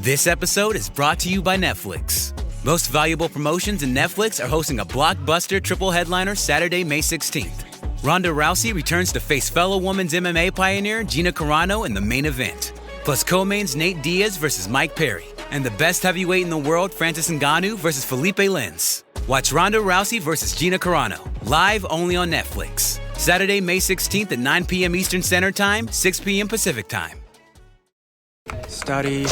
This episode is brought to you by Netflix. Most Valuable Promotions and Netflix are hosting a blockbuster triple headliner Saturday, May 16th. Ronda Rousey returns to face fellow women's MMA pioneer Gina Carano in the main event. Plus co-mains Nate Diaz versus Mike Perry and the best heavyweight in the world Francis Ngannou versus Felipe Lins. Watch Ronda Rousey versus Gina Carano live only on Netflix. Saturday, May 16th at 9 p.m. Eastern Standard Time, 6 p.m. Pacific Time. Study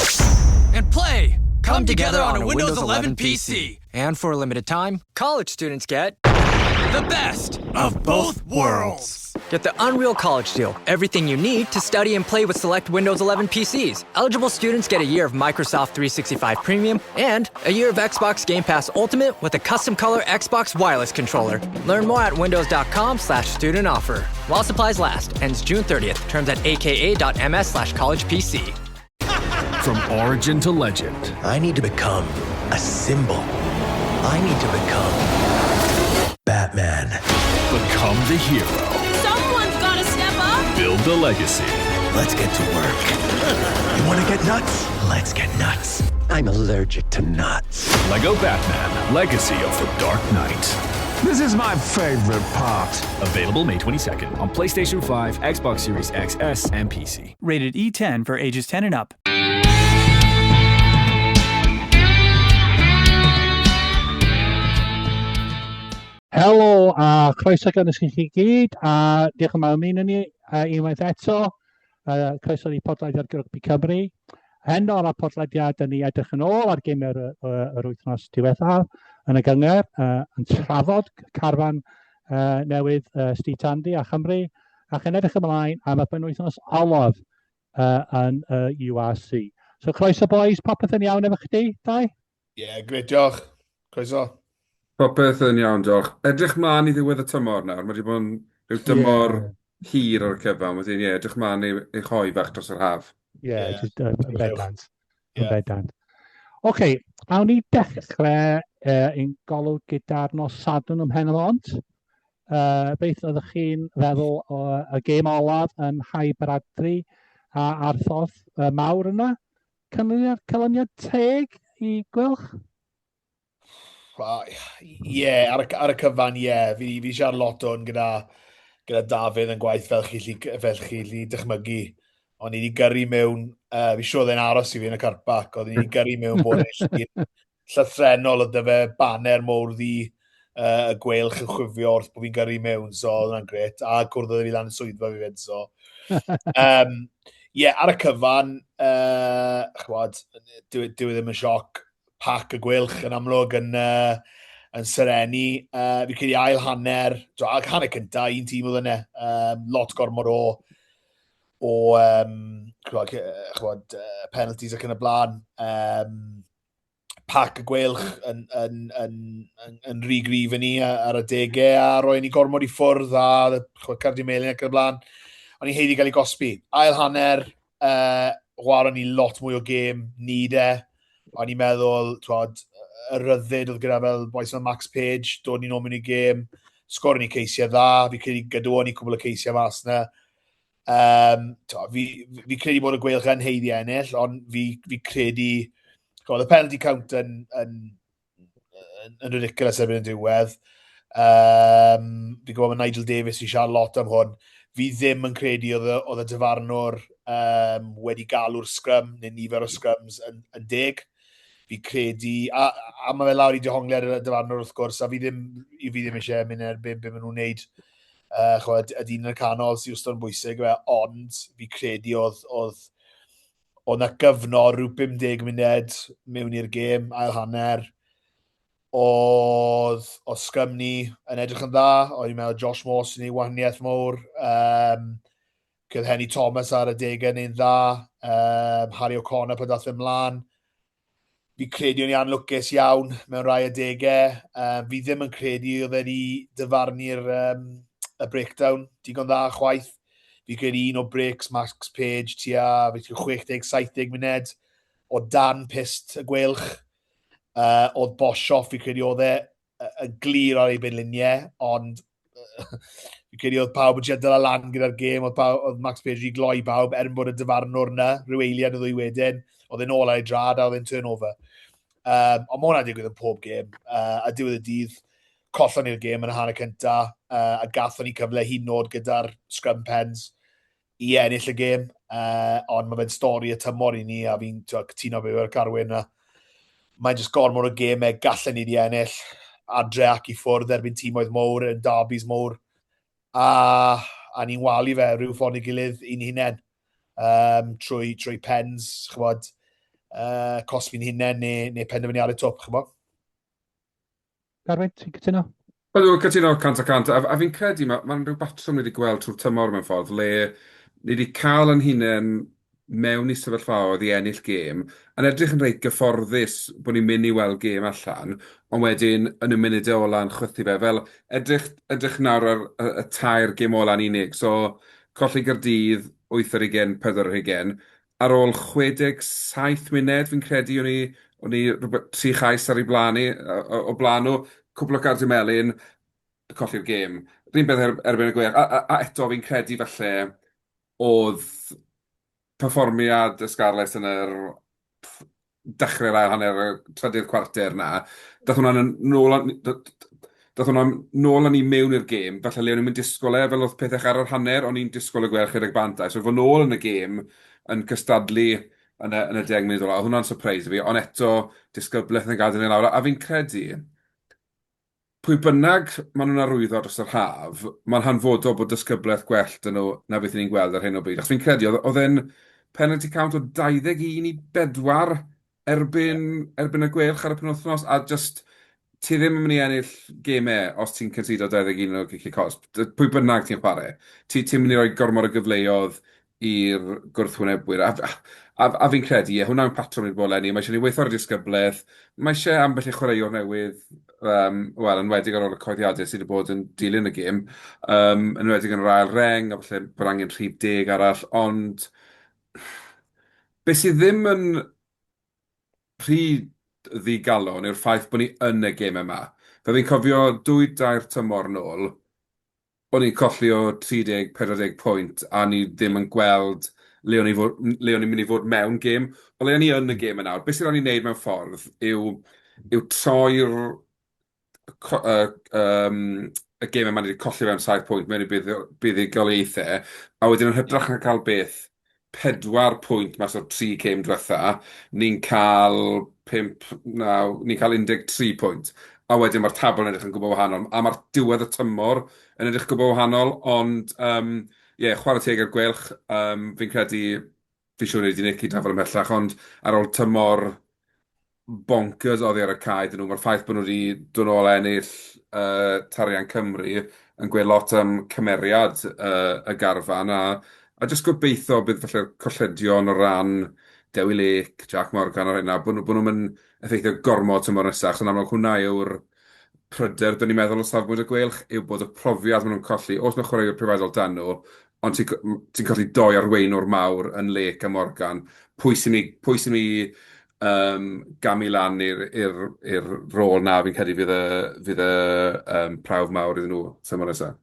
and play. Come together on a Windows 11 PC. And for a limited time, college students get the best of both worlds. Get the Unreal College Deal. Everything you need to study and play with select Windows 11 PCs. Eligible students get a year of Microsoft 365 Premium and a year of Xbox Game Pass Ultimate with a custom color Xbox wireless controller. Learn more at windows.com slash student offer. While supplies last, ends June 30th. Terms at aka.ms slash college PC. From origin to legend. I need to become a symbol. I need to become Batman. Become the hero. Someone's gotta step up. Build the legacy. Let's get to work. You wanna get nuts? Let's get nuts. I'm allergic to nuts. Lego Batman Legacy of the Dark Knight. This is my favorite part. Available May 22nd on PlayStation 5, Xbox Series XS, and PC. Rated E10 for ages 10 and up. Helo a croeso gynnes i chi gyd a diolch yn fawr am ymuno ni unwaith eto. Croeso i podlediad Rygbi Cymru. Heno ar y podlediad, dyn ni edrych yn ôl ar gemau'r yr, yr wythnos diwethaf yn y gynghrair, yn trafod carfan newydd Steve Tandy a Chymru, ac yn edrych ymlaen am y penwythnos olaf yn y URC. So croeso boys, popeth yn iawn efo chdi, Dai? Ie, yeah, gret, diolch. Croeso. Popeth yn iawn, diolch. Edrych mlaen i ddiwedd y tymor nawr. Mae wedi bod yn rhyw dymor yeah. hir ar y cyfan. Wedyn, ie, yeah, edrych mlaen i, i choi fach dros yr haf. Ie, yeah, just yn bendant. Yn bendant. Oce, awn ni dechrau ein golwg gyda'r nos Sadwrn ym Mhen y Bont. Beth oeddech chi'n feddwl o y gêm olaf yn Nghae Bradley a a'r ffordd mawr yna? Canlyniad, canlyniad teg i Gweilch? Ie, yeah, ar, y, ar y cyfan, ie. Yeah. Fi, fi siarad lot o'n gyda, gyda Dafydd yn gwaith fel chi, fel chi lli dychmygu. O'n i wedi gyrru mewn, uh, fi siŵr oedd e'n aros i fi yn y car park, oedd i wedi gyrru mewn bod yn llun llythrenol oedd fe baner mowr ddi uh, y Gweilch yn chwifio wrth bod fi'n gyrru mewn, so oedd hwnna'n gret. A cwrdd fi lan y swyddfa fi fyd, so. Um, yeah, ar y cyfan, uh, chwad, dyw, dyw e ddim yn sioc. Pac y Gweilch yn amlwg yn, uh, yn serenu. Uh, fi credu ail hanner, ac hanner cynta, un tîm oedd yna. Um, lot gormod o o um, chwad, chwad, uh, penalties ac yn y blaen. Um, pac y Gweilch yn, yn, yn, yn, yn rhy gryf i ni ar y degau a roi ni gormod i ffwrdd a chwbod, cardiau melyn ac yn y blaen. O'n i'n haeddu gael ei gosbi. Ail hanner, uh, chwarae ni lot mwy o gêm, ni de. O'n i'n meddwl, twod, y ryddid oedd gyda fel boys fel Max Page, dod ni'n ôl mewn i gêm, sgor ni ceisiau dda, fi credu gadwon ni cwbl o ceisiau mas yna. Um, to, fi, fi credu bod y Gweilch yn haeddu ennill, ond fi, fi credu... Oedd y penalty count yn, yn, yn, yn ridiculous erbyn y diwedd. Um, fi'n gwybod mae Nigel Davies i siarad lot am hwn. Fi ddim yn credu oedd y, oedd y dyfarnwr um, wedi galw'r scrum, neu nifer o scrums yn, yn deg. Fi credu, a, a mae fe lawr i dehongliad y dyfarnwr wrth gwrs, a fi ddim, i fi ddim eisiau mynd erbyn beth maen nhw'n wneud. Uh, chwed, y dyn yn y canol sy'n wastad yn bwysig, fe, ond fi credu oedd, oedd, oedd na gyfnod rhyw 50 munud mewn i'r gêm, ail hanner, oedd, oedd sgym ni yn edrych yn dda, oedd i'n meddwl Josh Morse yn ei wahaniaeth mowr, um, Cydd Henny Thomas ar y degau neu'n dda, um, Harry O'Connor pan dath e mlaen, Fi credu o'n i anlwcus iawn mewn rai adegau. Um, fi ddim yn credu oedd wedi dyfarnu'r um, y breakdown digon dda chwaith. Fi credu un o breaks Max Page tua 60-70 munud o dan pist y Gweilch. Uh, oedd Boshoff, fi credu oedd e yn glir ar ei benliniau, ond Fi'n credu oedd pawb yn trio dala lan gyda'r gêm, oedd, pawb, oedd Max Page wedi gloi pawb, er bod y dyfarnwr yna, rhyw eiliad neu ddwy wedyn, oedd e'n ôl ar ei drad a oedd e'n turnover. Um, ond mae hwnna'n digwydd yn pob gêm, uh, a diwedd y dydd, collon ni'r gêm yn y hanner cynta, uh, a gathon ni cyfle hyd nod gyda'r scrum pens i ennill y gêm, uh, ond mae fe'n stori y tymor i ni, a fi'n cytuno beth yw'r Carwyn, a mae'n jyst gormod o gemau gallen ni wedi ennill adre ac i ffwrdd erbyn tîmoedd mowr, yn derbys mowr, a, a ni'n walu fe rhyw ffordd neu gilydd i'n hunain, um, trwy, trwy pens, chybod, uh, cosbi'n hunain neu, neu penderfyniadau twp, chybod. Carwyn, ti'n cytuno? Ydw, cytuno 100%. A, a fi'n credu, mae'n ma rhyw batrwm ni wedi gweld trwy'r tymor mewn ffordd, le ni wedi cael yn hunain mewn i sefyllfaoedd i ennill gêm, yn edrych yn reit gyfforddus bod ni'n mynd i weld gêm allan, ond wedyn yn y munudau ola'n chwythu fe. Fel edrych, edrych nawr ar y, y tair gêm ola'n unig. So, colli Gaerdydd, 8 ar 20, 4 ar 20, Ar ôl 67 munud, fi'n credu, o'n i, o'n i rhywbeth, tri chais ar ei blaen i, o, o blaen nhw, cwpl o cardiau melyn, colli'r gêm. Rhywun beth er, erbyn y Gweilch. A, a, a eto, fi'n credu falle oedd perfformiad y Scarlets yn yr dechrau'r ail hanner, y trydydd cwarter 'na, daeth hwnna'n nôl â daeth hwnna'n nôl â ni mewn i'r gêm, falle le o'n i'm yn disgwyl e, fel oedd pethau ar yr hanner, o'n i'n disgwyl y Gweilch rhedeg bant 'da. So fod nôl yn y gêm, yn cystadlu yn y yn y deng munud ola, oedd hwnna'n surprise i fi, ond eto, disgyblaeth yn gadael ni lawr, a fi'n credu, Pwy bynnag maen nhw'n arwyddo dros yr haf, mae'n hanfodol bod disgyblaeth gwell 'da nhw na beth 'y ni'n gweld ar hyn o bryd. Achos fi'n credu oedd oedd e'n penalty count o 21 i 4 erbyn, erbyn y Gweilch ar y penwythnos, a jyst ti ddim yn mynd i ennill gemau os ti'n concedo 21 o giciau cosb. Pwy bynnag ti'n chwarae. Ti, ti'n mynd i roi gormod o gyfleoedd i'r gwrthwynebwyr. A, a, a fi'n credu, ie, hwnna'n patrwm i'r bol eleni. Mae eisiau ni weithio ar y disgyblaeth, mae eisiau ambell i chwaraewr newydd, um, wel, yn enwedig ar ôl y coeddiadau sydd wedi bod yn dilyn y gêm, um, yn enwedig yn yr ail reng, a falle bod angen rhif deg arall, ond beth sydd ddim yn rhy ddigalon yw'r ffaith bod ni yn y gêm yma. Fel fi'n cofio dwy dair tymor nôl, O'n i'n colli o 30, 40 pwynt a o'n i ddim yn gweld le o'n i fod, le o'n i'n mynd i fod mewn gêm. O leia ni yn y gêm yna nawr. Be sydd raid ni wneud mewn ffordd yw, yw troi'r y, um, y gêm yma ni wedi colli fewn 7 pwynt mewn i buddugoliaethau, a wedyn yn hytrach na cael beth pedwar pwynt mas o'r tri gêm diwetha, ni'n cael pump, naw, ni'n cael 13 pwynt. A wedyn mae'r tabl yn edrych yn gwbl wahanol, a mae'r diwedd y tymor yn edrych gwbl wahanol, ond yym ie, chwarae teg i'r Gweilch, yym fi'n credu, fi'n siŵr wneud i Nicky drafod ymhellach, ond ar ôl tymor bonkers oddi ar y cae iddyn nhw. Mae'r ffaith bod nhw wedi dod nôl a ennill uh, Tarian Cymru yn gweud lot am cymeriad uh, y garfan a, a jyst gobeithio bydd falle'r colledion o ran Dewi Lake, Jack Morgan a'r hynna, bod nhw, bod nhw'n mynd effeithio gormod tymor nesaf, achos yn amlwg hwnna yw'r pryder, dyn ni'n meddwl o safbwynt y Gweilch, yw bod y profiad maen nhw'n colli, oes 'na chwaraewyr profiadol 'da nhw, ond ti'n ti'n colli dou arweinwr mawr yn Lake a Morgan. Pwy sy'n mynd i, pwy sy'n mynd i um, gamu lan i'r i'r i'r rôl 'na fi'n credu fydd y fydd y um, prawf mawr iddyn nhw tymor nesaf.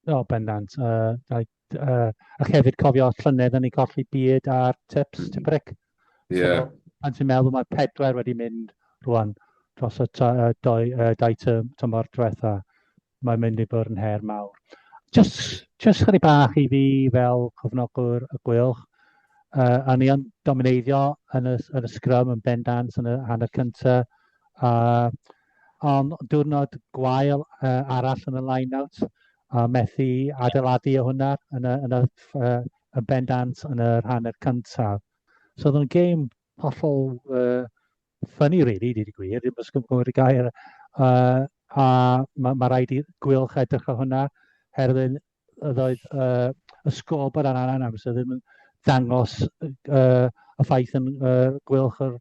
O, bendant. Uh, uh, ac hefyd cofio llynedd yn ei colli byd ar tips, mm. Tipric. Ie. Yeah. So, pan ti'n meddwl mae pedwar wedi mynd rwan dros y ta, doi, uh, dau tymor diwetha, mae'n mynd i bod yn her mawr. Just, just chydig bach i fi fel cofnogwr y Gweilch. Uh, a ni yn domineiddio yn y, yn y sgrym yn bendant yn y hanner cyntaf. Uh, ond diwrnod gwael uh, arall yn y line-out, a methu adeiladu o hwnna yn y, yn y, uh, yn bendant yn yr hanner cyntaf. So oedd o'n gêm hollol uh, funny, really, dweud y gwir, ddim yn gwybod y gair. Uh, a mae ma rhaid i Gweilch edrych ar hwnna, herwydd oedd uh, y sgôr ar ran amser ddim yn dangos uh, y ffaith yn uh, Gweilch yr,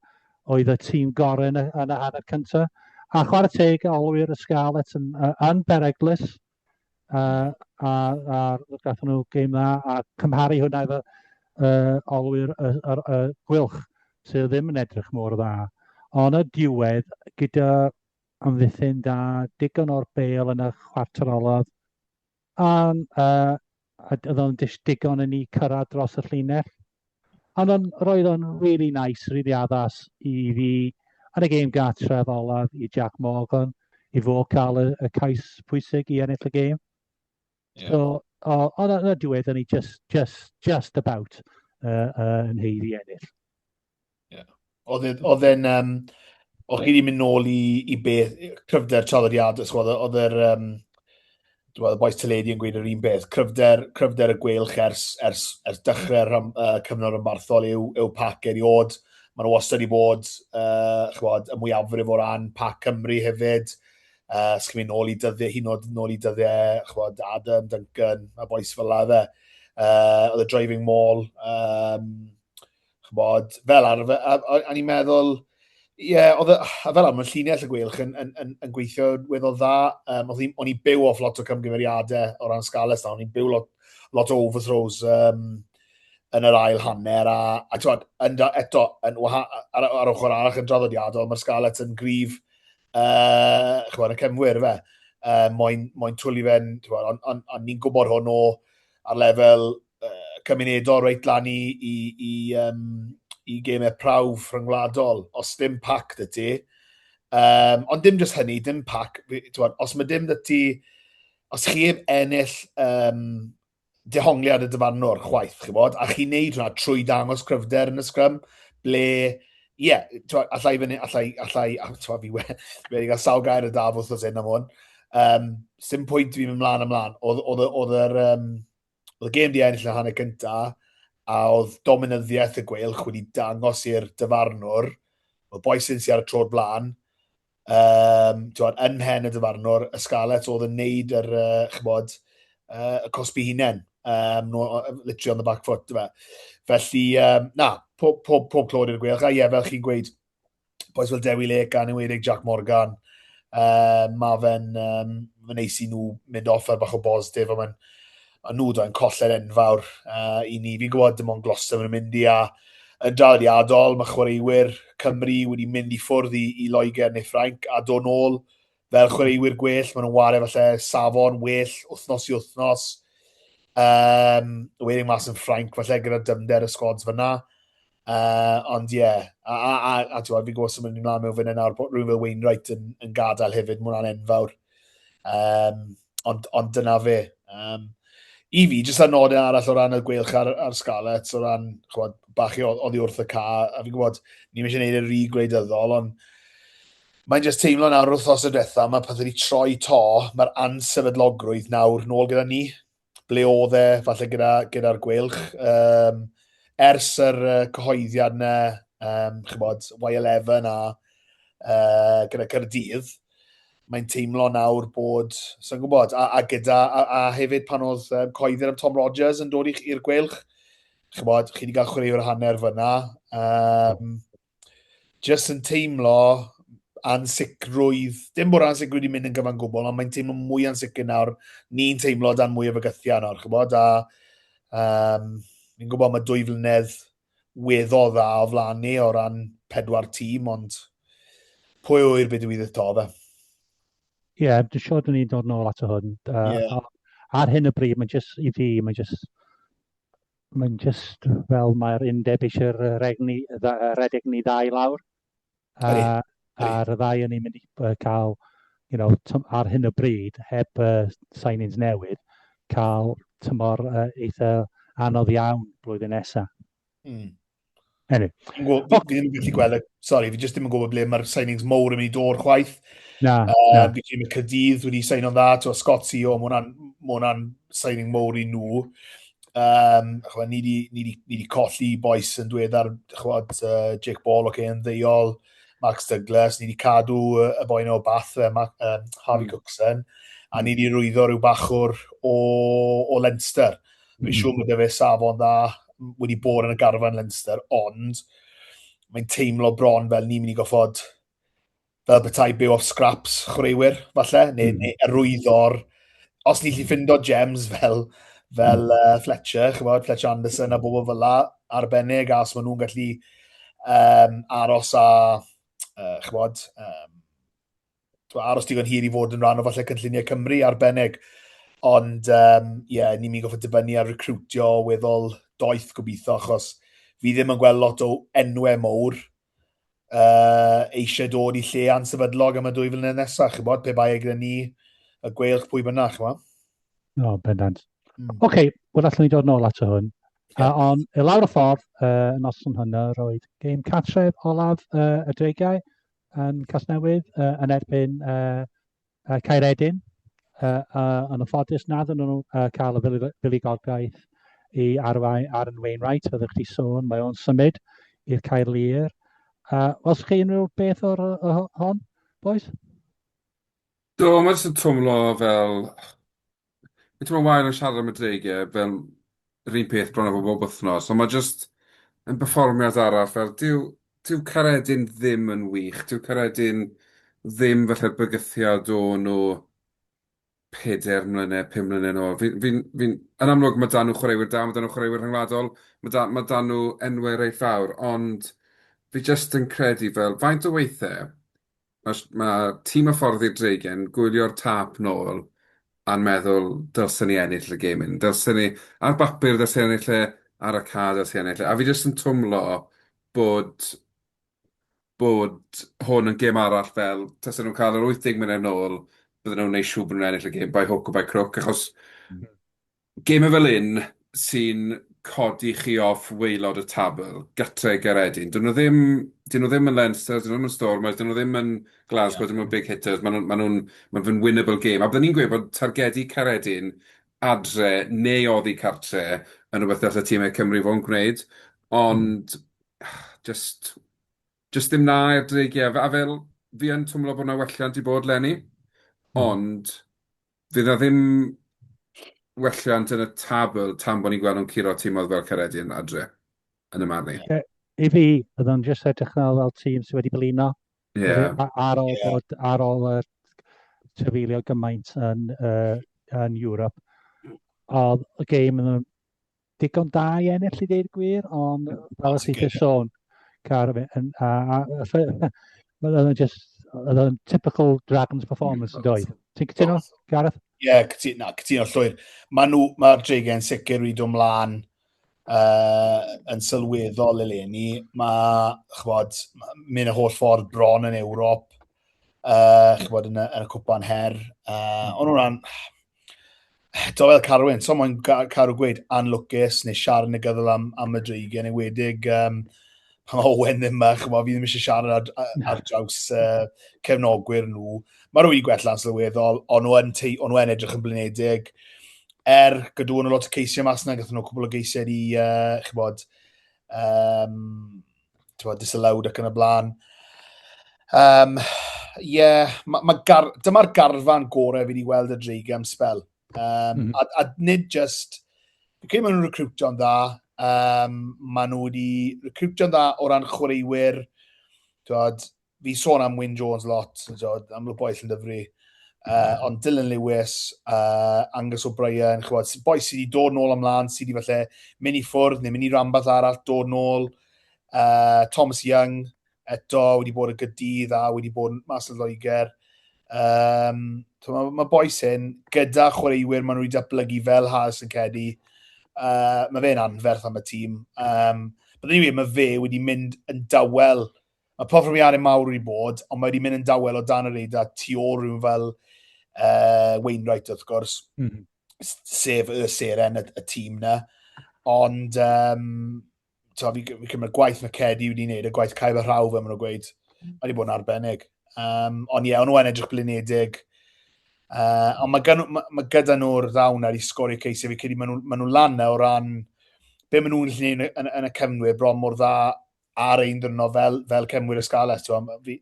oedd y tîm gorau yn y, yn y hanner cyntaf. A chwarae teg, olwyr y Scarlets yn, uh, yn bereglus, uh, a, a gathon nhw gêm dda, a cymharu hwnna efo uh, olwyr y, y, y Gweilch, sydd ddim yn edrych mor dda. Ond y diwedd, gyda amddiffyn da, digon o'r bêl yn y chwarter olaf. A, a oedd o'n digon i ni cyrraedd dros y llinell. Ond on, roedd o'n really nice, really addas i fi yn y gêm gartref olaf i Jack Morgan i fo cael y, y cais pwysig i ennill y gêm. Yeah. So, ond yn y diwedd, o'n i just, just, just about yn heiddi ennill. Yeah. Oedd e'n... Um, o'ch chi wedi mynd nôl i, i beth, cryfder traddodiadol, so oedd yr, um, y boys teledu yn gweud yr un beth, cryfder, cryfder y gweilch ers, ers, ers dechrau'r cyfnod rhanbarthol yw, yw pac eriod. Maen nhw wastad wedi bod chwbod, y mwyafrif o ran pac Cymru hefyd. Uh, os chi'n mynd nôl i dyddiau, hyn oed nôl i dyddiau, chwbod, Adam, Duncan, a boys fel la fe. Oedd y driving maul, um, ch'mod, fel arfer, a, a, a ni'n meddwl, ie, yeah, oedd, a fel arfer, mae llinell y gweilch yn, yn, yn, yn gweithio weddol dda. Um, oedd o'n i'n byw off lot o cymgymeriadau o ran Scarlets, o'n i'n byw lot, lot o overthrows um, yn yr ail hanner, a, a t'mod, yn, eto, yn, ar, ar ochr arall yn draddodiadol, mae'r Scarlets yn gryf, uh, ch'mod, y cefnwyr, fe, uh, moyn, moyn twli fe'n, ond on, on, on ni'n gwybod hwn o ar lefel uh, cymunedol reit lan i, i, i, um, i gemau prawf rhyngwladol. Os dim pac dy ti, um, ond dim jyst hynny, dim pac, twod, os mae dim dy ti, os chi heb ennill um, dehongliad y dyfarnwr chwaith, chi bod, a chi'n neud hwnna trwy dangos cryfder yn y sgrym, ble, ie, yeah, allai fyny, allai, allai, twod, fi wedi cael sawl gair y daf wrth hyn am hwn, um, sim pwynt fi mynd mlaen ymlaen, oedd, oedd, oedd yr, um, Oedd y gêm di ennill yn hanner cynta, a oedd dominyddiaeth y gweilch wedi dangos i'r dyfarnwr, oedd boi sy'n ar y tro'r blaen, um, twod, yn mhen y dyfarnwr, y Scarlets oedd yn neud yr, uh, chybod, uh, y cosbi hunain. Um, no, literally on the back foot, fe. Felly, um, na, pob, pob, pob clod i'r gweilch. A ie, fel chi'n gweud, boys fel Dewi Lake a'n enwedig Jack Morgan, uh, mae fe'n um, ma neis i nhw mynd off ar bach o bositif, a mae'n a nhw do'n colled enfawr uh, i ni. Fi'n gwybod dim ond Gloucester maen nhw'n mynd i a yn draddodiadol mae chwaraewyr Cymru wedi mynd i ffwrdd i, i Loegr neu Ffrainc a dod nôl fel chwaraewyr gwell. Maen nhw'n wario falle safon well wythnos i wythnos. Um, wedyn mas yn Ffrainc falle gyda dymder y squads fyna. Uh, ond ie, yeah. a, a, a, a, a fi'n gwybod sy'n mynd ymlaen mewn fyna nawr bod rhywun fel Wainwright yn, yn gadael hefyd, mae hwnna'n enfawr. Um, ond, ond dyna fe. Um, I fi, jyst ar nodyn arall o ran y gweilch ar, ar Scarlets, o ran, chwbod, bach i oddi wrth y ca, a fi'n gwybod, ni'n eisiau gwneud y rhy gwleidyddol, ond mae'n jyst teimlo nawr wrthos y diwetha, mae pethau wedi troi to, mae'r ansefydlogrwydd nawr nôl gyda ni ble oedd e, falle gyda, gyda'r gweilch. Um, ers yr uh, cyhoeddiad yna, um, chybod, Y11 a uh, gyda Cyrdydd, mae'n teimlo nawr bod, sy'n gwybod, a, a gyda, a, a hefyd pan oedd um, coeddiad am Tom Rogers yn dod i'r gweilch, chybod, chi wedi cael chwaraewr hanner fyna. Um, Just yn teimlo ansicrwydd, dim bod ansicrwydd wedi mynd yn gyfan gwbl, ond mae'n teimlo mwy ansicr nawr, ni'n teimlo dan mwy o fygythiad nawr, chybod, a um, ni'n gwybod mae dwy flynedd weddol dda o flaen ni o ran pedwar tîm, ond pwy oer beth yw to fe. Ie, yeah, dwi'n siŵr dyn ni'n dod nôl at y hwn. Uh, yeah. Ar hyn o bryd, mae'n just, i fi, mae'n just Mae'n just fel mae'r undeb eisiau'r regni, redeg ni ddau lawr. A, a'r ddau yn ni'n mynd i cael, you know, ar hyn o bryd, heb uh, signings newydd, cael tymor uh, eitha anodd iawn blwyddyn nesaf. Mm. Anyway. Fi ddim yn gallu gweld, sorry, fi jyst ddim yn gwybod ble mae'r signings mowr yn mynd i dod chwaith. Na, uh, na. Fi ddim yn Caerdydd wedi signo'n dda, to Scott CEO, mae hwnna'n ma hwnna signing mowr i nhw. Um, chwa, ni di, ni di, ni di colli boys yn dweddar, chwad, uh, Jake Ball, oce, okay, yn ddeiol, Max Douglas, ni di cadw y boi o Bath, fe, Mark, um, Harvey mm. Cookson, a ni di rwyddo rhyw bachwr o, o Leinster. Fi'n mm. siŵr mae fe safon dda wedi bod yn y garfan Leinster, ond mae'n teimlo bron fel ni'n mynd i goffod fel petai byw off scraps chwaraewyr, falle, neu, mm. neu arwyddo'r... Os ni'n lli ffindo gems fel, fel mm. uh, Fletcher, chymod, Fletcher Anderson a bobl fel la, arbennig, a os maen nhw'n gallu um, aros a, uh, chymod, um, aros digon hir i fod yn rhan o falle cynlluniau Cymru arbennig. Ond, um, yeah, ni'n mynd i goffod dibynnu ar recrwtio weddol doeth gobeithio, achos fi ddim yn gweld lot o enwau mowr uh, eisiau dod i lle ansefydlog am y dwy flynedd nesaf, chybod, pe bai e gyda ni y gweilch pwy bynnag, chybod. No, bendant. Oce, okay, wel allwn ni dod nôl ato hwn. Yeah. Uh, ond i lawr y ffordd, uh, noson hynny, roedd gêm cartref olaf uh, y Dreigiau yn Casnewydd uh, yn erbyn uh, uh, Caeredin. Uh, uh, yn anffodus, nad nhw'n uh, cael y fuddugoliaeth i arwain Aaron Wainwright, fyddwch chi sôn, mae o'n symud i'r Caerlŷr. Uh, Welsoch chi unrhyw beth o'r hon, boys? Do, mae jyst yn twmlo fel... Fi'n teimlo'n wael yn siarad am y Dreigiau fel yr un peth bron a bod bob wythnos, ond mae jyst yn berfformiad arall fel dyw dyw Caeredin ddim yn wych, dyw Caeredin ddim felly'r bygythiad o'n nhw pedair mlynedd, 5 mlynedd yn ôl. Fi'n fi'n fi'n... Yn amlwg mae 'da nhw chwaraewyr da, mae 'da nhw chwaraewyr rhyngwladol, mae 'da mae 'da nhw enwau reit fawr, ond fi jyst yn credu fel faint o weithiau mae mae tîm hyfforddi'r Dreigiau yn gwylio'r tâp nôl a'n meddwl dylsen ni ennill y gêm hyn, dylsen ni, ar bapur dylsen ni ennill e, ar y cae dylsen ni ennill e, a fi jyst yn twmlo bod bod hwn yn gêm arall fel tasen nhw'n cael yr 80 munud nôl, bydden nhw'n wneud siŵr bod nhw'n ennill y gêm by hook or by crook, achos gemau fel hyn sy'n codi chi off waelod y tabl, gytre i Gaeredin. Dyn nhw ddim, dyn nhw ddim yn Leinster, dyn nhw ddim yn Stormers, dyn nhw ddim yn Glasgow, dyn nhw'n big hitters, maen nhw'n, maen nhw'n, maen nhw'n winnable game. A byddwn ni'n gweud bod targedu Caeredin adre neu oddi cartre yn rhywbeth dylse tîmau Cymru fod yn gwneud, ond just, just ddim 'na i'r Dreigiau. A fel, fi yn twmlo bod 'na welliant i bod 'leni, ond fydd 'na ddim welliant yn y tabl tan bod ni'n gweld nhw'n curo timoedd fel Caeredin adre, yn y marn i. Ie, i fi, byddwn nhw'n jyst edrych fel fel tîm sydd wedi blino. Ie. Ar ôl bod, ar ôl y trafeilio gymaint yn, uh, yn Europe. Oedd y gêm yn digon da i ennill i ddeud y gwir, ond fel ys ti sôn, Car, yn, a, a, a, oedd yn just, oedd yn typical Dragons performance yn doedd. Ti'n cytuno, Gareth? Ie, yeah, cytuno, cytuno llwyr. Mae nhw, mae'r Dreigiau'n sicr wedi dod mlaen uh, yn sylweddol eleni. Mae, ch'bod, mynd y holl ffordd bron yn Ewrop, uh, ch'bod, yn y, yn y cwpan her. Uh, ond hwnna'n, eto fel Carwyn, so mae'n Carw gweud anlwcus neu siarad negyddol am, am y Dreigiau, yn enwedig um, pan mae Owen ddim yma, ch'mod, fi ddim eisiau siarad ar, ar draws uh, cefnogwyr nhw. Mae nhw wedi gwella'n sylweddol, ond nhw yn, ond nhw yn edrych yn blinedig. Er, gydw nhw lot o ceisiau mas yna, gathon nhw cwbl o geisiau i, uh, ch'mod, um, ch'mod, disallowed ac yn y blaen. Um, yeah, ma, ma gar, dyma'r garfan gorau fi wedi weld y Dreigiau am sbel. Um, mm. a, a nid just, fi'n credu maen nhw'n recrwtio'n dda, um, maen nhw wedi recrwtio'n dda o ran chwaraewyr, twod, fi sôn am Wyn Jones lot, twod, amlwg boi Llandyfri, uh, ond Dylan Lewis, uh, Angus O'Brien, chwbod, boi sydd wedi dod nôl ymlaen, sydd wedi falle mynd i ffwrdd neu mynd i ranbarth arall, dod nôl, uh, Thomas Young, eto wedi bod y Gaerdydd a wedi bod mas yn Lloegr. Um, so mae, mae bois hyn, gyda chwaraewyr maen nhw wedi datblygu fel Harrison Keddie, uh, mae fe'n anferth am y tîm. Um, but anyway, mae fe wedi mynd yn dawel. Mae perfformiadau mawr wedi bod, ond mae wedi mynd yn dawel o dan y radar tu ôl rhywun fel uh, Wainwright, wrth gwrs. Sef y seren y, y tîm na. Ond um, to, fi, fi cymryd gwaith mae Keddie wedi wneud, y gwaith cael y rhaw fel maen nhw'n gweud, mae wedi bod yn arbennig. Um, ond ie, yeah, o'n nhw yn edrych blinedig. Uh, ond mae, gan, ma, ma gyda nhw'r ddawn ar i sgorio ceisiau. Fi credu maen nhw, ma nhw lan o ran be maen nhw'n gallu gwneud yn, yn, yn y cefnwyr bron mor dda ar ein dyrno fel, fel cefnwyr y Scarlets. Fi,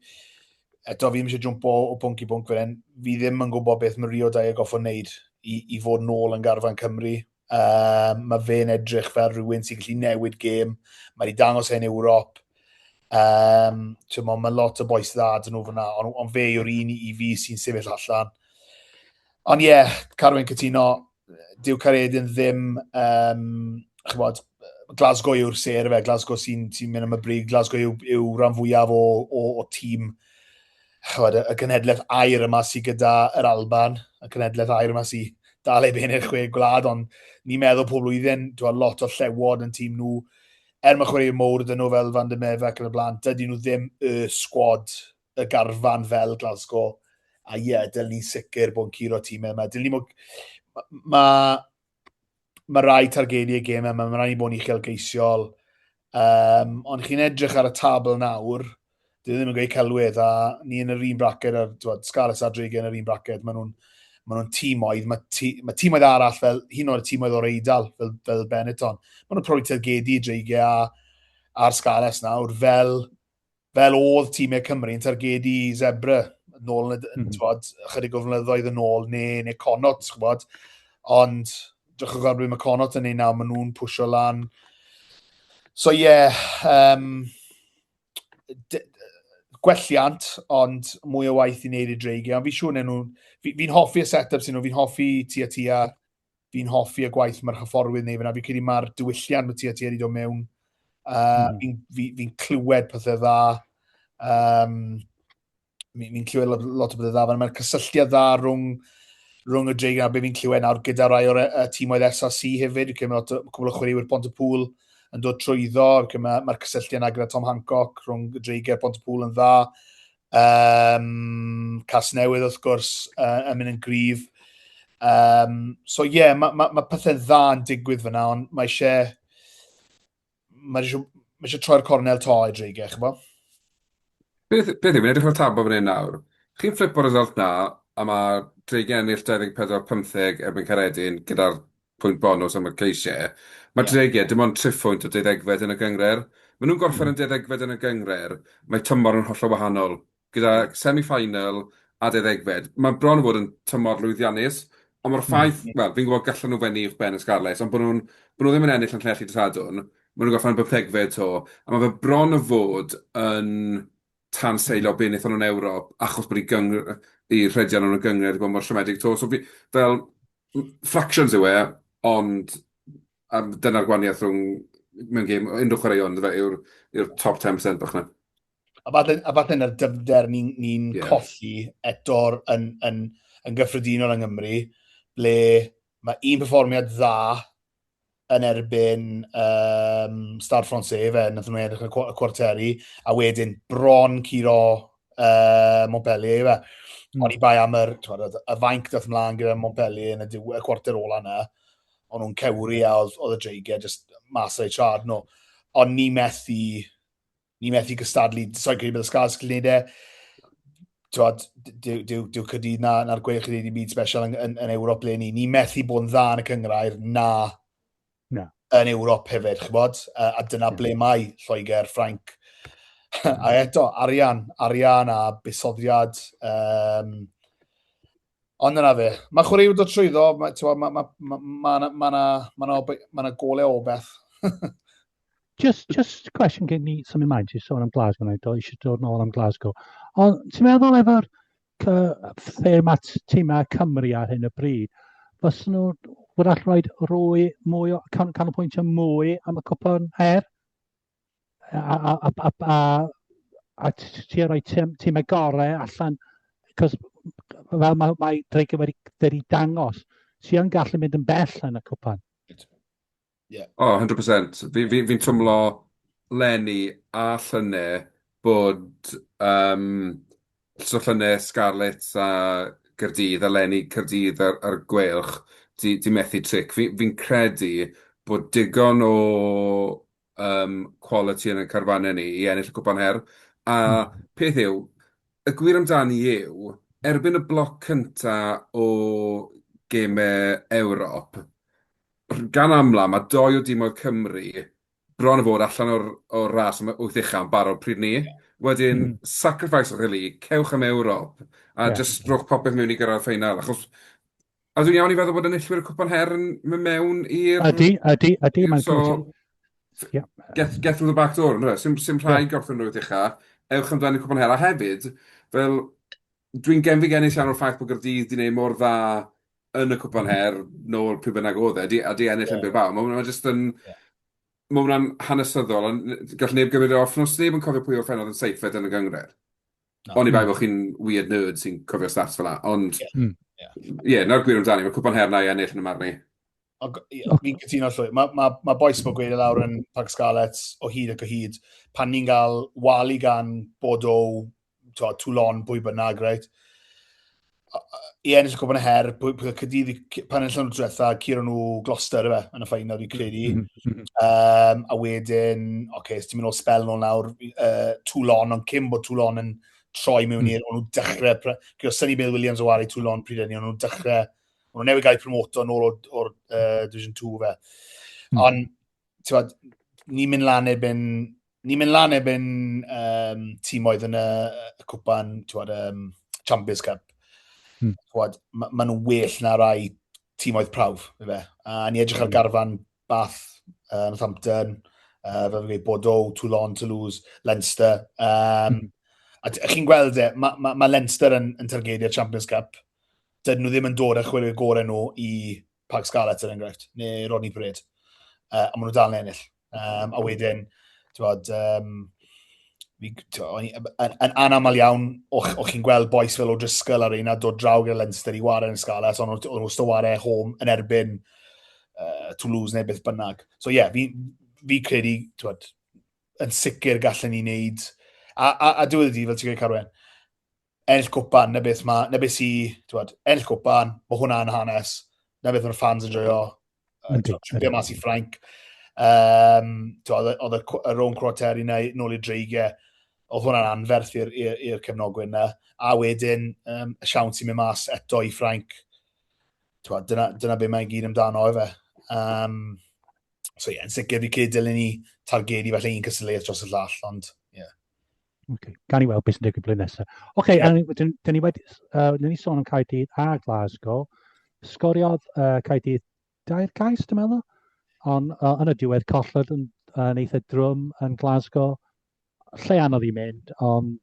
eto, fi ddim eisiau jwmpo o bwnc i bwnc fel hyn. Fi ddim yn gwybod beth mae Rio Dyer goffo wneud i, i fod nôl yn garfan Cymru. Um, mae fe'n edrych fel rhywun sy'n gallu newid gêm. Mae wedi dangos e'n Ewrop. Um, mo, mae lot o bois dda dyn nhw fyna, ond on fe yw'r un i fi sy'n sefyll allan. Ond ie, yeah, Carwyn cytuno, dyw Caeredin ddim, um, chybod, Glasgow yw'r ser fe, Glasgow sy'n sy mynd am y brig, Glasgow yw, yw rhan fwyaf o, o, o tîm chybod, y, y genhedlaeth aur yma sydd gyda yr Alban, y genhedlaeth aur yma sydd dal heb ennill chwe gwlad, ond ni'n meddwl pob blwyddyn, dwi'n lot o llewod yn tîm nhw, er mae chwaraewyr mowr dyn nhw fel Van der Merwe ac yn y blaen, dydyn nhw ddim y sgwad, y garfan fel Glasgow. A ie, yeah, dylen ni'n sicr bod yn curo tîmau yma. Dylen ni bod... Mae ma rai targedu y gêm yma, mae rhaid ni bod yn uchelgeisiol. Um, ond chi'n edrych ar y tabl nawr, dwi ddim yn gweud celwydd, a ni yn yr un bracket, ar, twod, Scarlets a Dreigiau yn yr un bracket, maen nhw'n ma nhw'n tîmoedd, mae, tî, mae tîmoedd arall fel, hyn oed y tîmoedd o'r Eidal, fel, fel Benetton, maen nhw'n profi targedu Dreigiau a, a'r Scarlets nawr, fel, fel oedd tîmau Cymru yn targedu Zebre nôl yn, mm -hmm. twod, ychydig o flynyddoedd yn ôl, neu, neu Connacht, chwbod. Ond, drychwch ar beth mae Connacht yn ei nawr, maen nhw'n pwysio lan. So ie, yeah, um, gwelliant, ond mwy o waith i wneud i dreigiau. Ond fi'n siŵr nhw, fi'n fi hoffi y set-up sy'n nhw, fi'n hoffi tua tua, fi'n hoffi y gwaith mae'r hyfforwydd neu fyna. Fi'n credu mae'r diwylliant mae tua tua wedi dod mewn. Uh, mm. Fi'n fi, fi clywed pethau dda. Um, fi'n fi clywed lot, lot o bethau dda. Mae'r cysylltiad dda rhwng, rhwng y dreigiau a be fi'n clywed nawr gyda rai o'r uh, tîmoedd SRC hefyd. Fi'n clywed lot o cwbl o chwaraewyr Pontypool yn dod trwyddo. Mae'r ma cysylltiad yna gyda Tom Hancock rhwng y dreigiau Pontypool yn dda. Um, Casnewydd wrth gwrs uh, yn mynd yn gryf. Um, so ie, yeah, mae ma, ma pethau dda yn digwydd fyna, ond mae eisiau mae eisiau, mae eisiau troi'r cornel to i dreigiau, ch'bo? Beth, beth yw, fi'n edrych ar y tabl fan hyn nawr. Chi'n flipo'r result na, a mae Dreigiau ennill 24-15 erbyn Caeredin gyda'r pwynt bonws am y ceisiau. Mae yeah. Dreigiau dim ond triphwynt o deuddegfed yn y gynghrair. Maen nhw'n gorffen yn deuddegfed yn y gynghrair, mae tymor yn hollol wahanol. Gyda semi-final a deuddegfed, mae bron o fod yn tymor lwyddiannus, ond mae'r ffaith, mm. wel, fi'n gwybod gallan nhw fennu uwch ben y Scarlets, ond bod nhw'n bod nhw ddim yn ennill yn Llanelli dydd Sadwrn, maen nhw'n gorffen yn bymthegfed 'to, a mae fe bron o fod yn tanseilio be wnaethon nhw'n Ewrop, achos bod eu gyng- eu rhediad nhw'n y gynghrair wedi bod mor siomedig 'to. So fi, fel, fractions yw e, ond dyna'r gwahaniaeth rhwng mewn gêm, unrhyw chwaraeon, yndyfe, yw'r yw'r top 10% bach 'na. A falle, a falle na'r dyfnder ni'n ni, ni yeah. colli eto'r yn, yn, yn gyffredinol yng Nghymru, ble mae un perfformiad dda yn erbyn um, Stade Francais, fe, nath nhw edrych yn y cwarteri, a wedyn bron curo uh, Montpellier, fe. Mm. Ond i bai am yr, twad, y fainc dath mlaen gyda Montpellier yn y, diw, y cwarter ola yna, o'n nhw'n cewri a oedd, oedd y dreigiau just mas o'i trad nhw. Ond ni methu ni methu gystadlu, so'n credu bydd y Scarlets yn gwneud e. Twod, dyw, dyw, dyw Caerdydd na, na'r Gweilch yn gwneud i byd special yn, yn, yn Ewrop le ni. Ni methu bod yn dda yn y cyngrair na, na. yn Ewrop hefyd, chybod? A, a dyna ble mae Lloegr, Ffrainc. a eto, arian, arian a buddsoddiad. Um, ond yna fe. Mae chwaraewyr dod trwyddo, mae ma, ma, ma, ma, ma, ma, ma, ma, ma, ma golau o beth. Just, just question gen i symud ymlaen, ti'n sôn am Glasgow, na i do, eisiau dod nôl am Glasgow. Ond ti'n meddwl efo'r lle mae tîmau Cymru ar hyn o bryd, fysa nhw wrach rhoi rwy mwy o, canolbwyntio mwy am y cwpan her? A, a, a, a, a, a ti rhoi tîmau gorau allan, cos fel mae, mae Dreigiau wedi, wedi dangos, ti yn gallu mynd yn bell yn y cwpan. Yeah. O, 100%. Fi'n fi, fi twmlo leni a llynedd bod um, so llynedd Scarlets a Caerdydd a leni Caerdydd a'r, a'r Gweilch di, di methu tric. Fi'n fi credu bod digon o um, quality yn y carfannau ni i ennill y cwpan her. A mm. peth yw, y gwir amdani yw, erbyn y bloc cynta o gemau Ewrop, Gan amla, mae dou o dimoedd Cymru bron a fod allan o'r, o'r ras am y wyth ucha yn barod pryd 'ny. Wedyn, mm. sacrifice o'ch rili, cewch am Ewrop, a yeah. just rhowch popeth mewn i gyrraedd ffeinal, achos a dwi'n iawn i feddwl bod enillwyr y Cwpan Her yn mynd mewn i'r... Ydy, ydy, ydy. Mae'n so, yeah. get, get through the back door, ynddo? Sim, sim rhaid yeah. gorffen nhw ucha, ewch amdano Cwpan Her. A hefyd, fel, dwi'n genfigennus iawn o'r ffaith bod Gaerdydd 'di wneud mor dda yn y Cwpan Her nôl pryd bynnag oedd e, a 'di ennill yn Bilbao. Mae hwnna jyst yn... Mae hwnna'n hanesyddol, a gall neb gymryd e off nhw. Sneb yn cofio pwy orffennodd yn seithfed yn y gynghrair. Oni bai bod chi'n weird nerd sy'n cofio stats fel 'na, ond... Ie, yeah, na'r gwir amdani, mae cwpan her na i ennill yn y marn i. Fi'n cytuno llwy. Mae ma, ma bois mae'n gweud e lawr yn Parc Scarlets o hyd ac o hyd. Pan ni'n cael wali gan Bordeaux, to, Toulon, pwy bynnag, reit? I ennill y cwpan y her, pwy, pwy, Caerdydd, pan enillon nhw diwetha, curo nhw Gloucester, efe, yn y ffeinal, fi'n credu. Um, a wedyn, oce, okay, ti'n mynd o'r spel nôl nawr, uh, Toulon, ond cyn bod Toulon yn troi mewn i'r, o'n nhw dechrau, gyda Sonny Bill Williams o wario Toulon pryd hynny, o'n nhw'n dechrau, o'n nhw newydd gael eu promoto nôl o'r, or, uh, Division 2 fe. Ond, ti'n bod, ni'n mynd lan erbyn, ni'n mynd lan erbyn um, tîmoedd yn y, y cwpan, ti'n bod, um, Champions Cup. Ti'n bod, ma, ma nhw'n well na rai tîmoedd prawf, fe. A ni edrych ar hmm. garfan Bath, uh, Northampton, uh, fel fi'n gweud, Bordeaux, Toulon, Toulouse, Leinster. Um, mm. A chi'n gweld e, mae ma, ma Leinster yn, yn targedu'r Champions Cup. Dydyn nhw ddim yn dod â chwaraewyr gorau nhw i Parc Scarlets, er enghraifft, neu Rodney Parade. Uh, a maen nhw dal yn ennill. Um, a wedyn, ti'n bod, um, fi, yn, yn anaml iawn, o'ch, o'ch chi'n gweld bois fel O'Driscoll ar reina dod draw gyda Leinster i wario yn Scarlets, ond o'n nhw'n wastad wario home yn erbyn uh, Toulouse neu beth bynnag. So ie, yeah, fi, fi credu, ti'n yn sicr gallen ni wneud, a, a, a diwedd y dydd, fel ti'n gweud Carwen, ennill cwpan, na beth ma, na beth sy, ti'n ennill cwpan, mae hwnna'n hanes, na beth mae'r fans yn joio, Tripio mas i Ffrainc. Um, oedd y, y rown cwarteri na nôl i'r dreigiau, oedd hwnna'n anferth i'r cefnogwyr na. A wedyn, um, y siawns sy'n mynd mas eto i Ffrainc. Twad, dyna, dyna be mae'n gyd amdano efe. Um, so ie, yeah, yn sicr fi credu dylen ni targedu falle un cystadleuaeth dros y llall, ond ie. Yeah. Okay. Gan i weld beth sy'n digwydd blwyddyn nesaf. Oce, okay, yeah. dyn ni wedi, uh, dyn ni sôn am Caerdydd a Glasgow. Sgoriodd uh, Caerdydd dair cais, dwi'n meddwl. Ond uh, yn y diwedd colled yn, yn eitha drwm yn Glasgow. Lle anodd i mynd, ond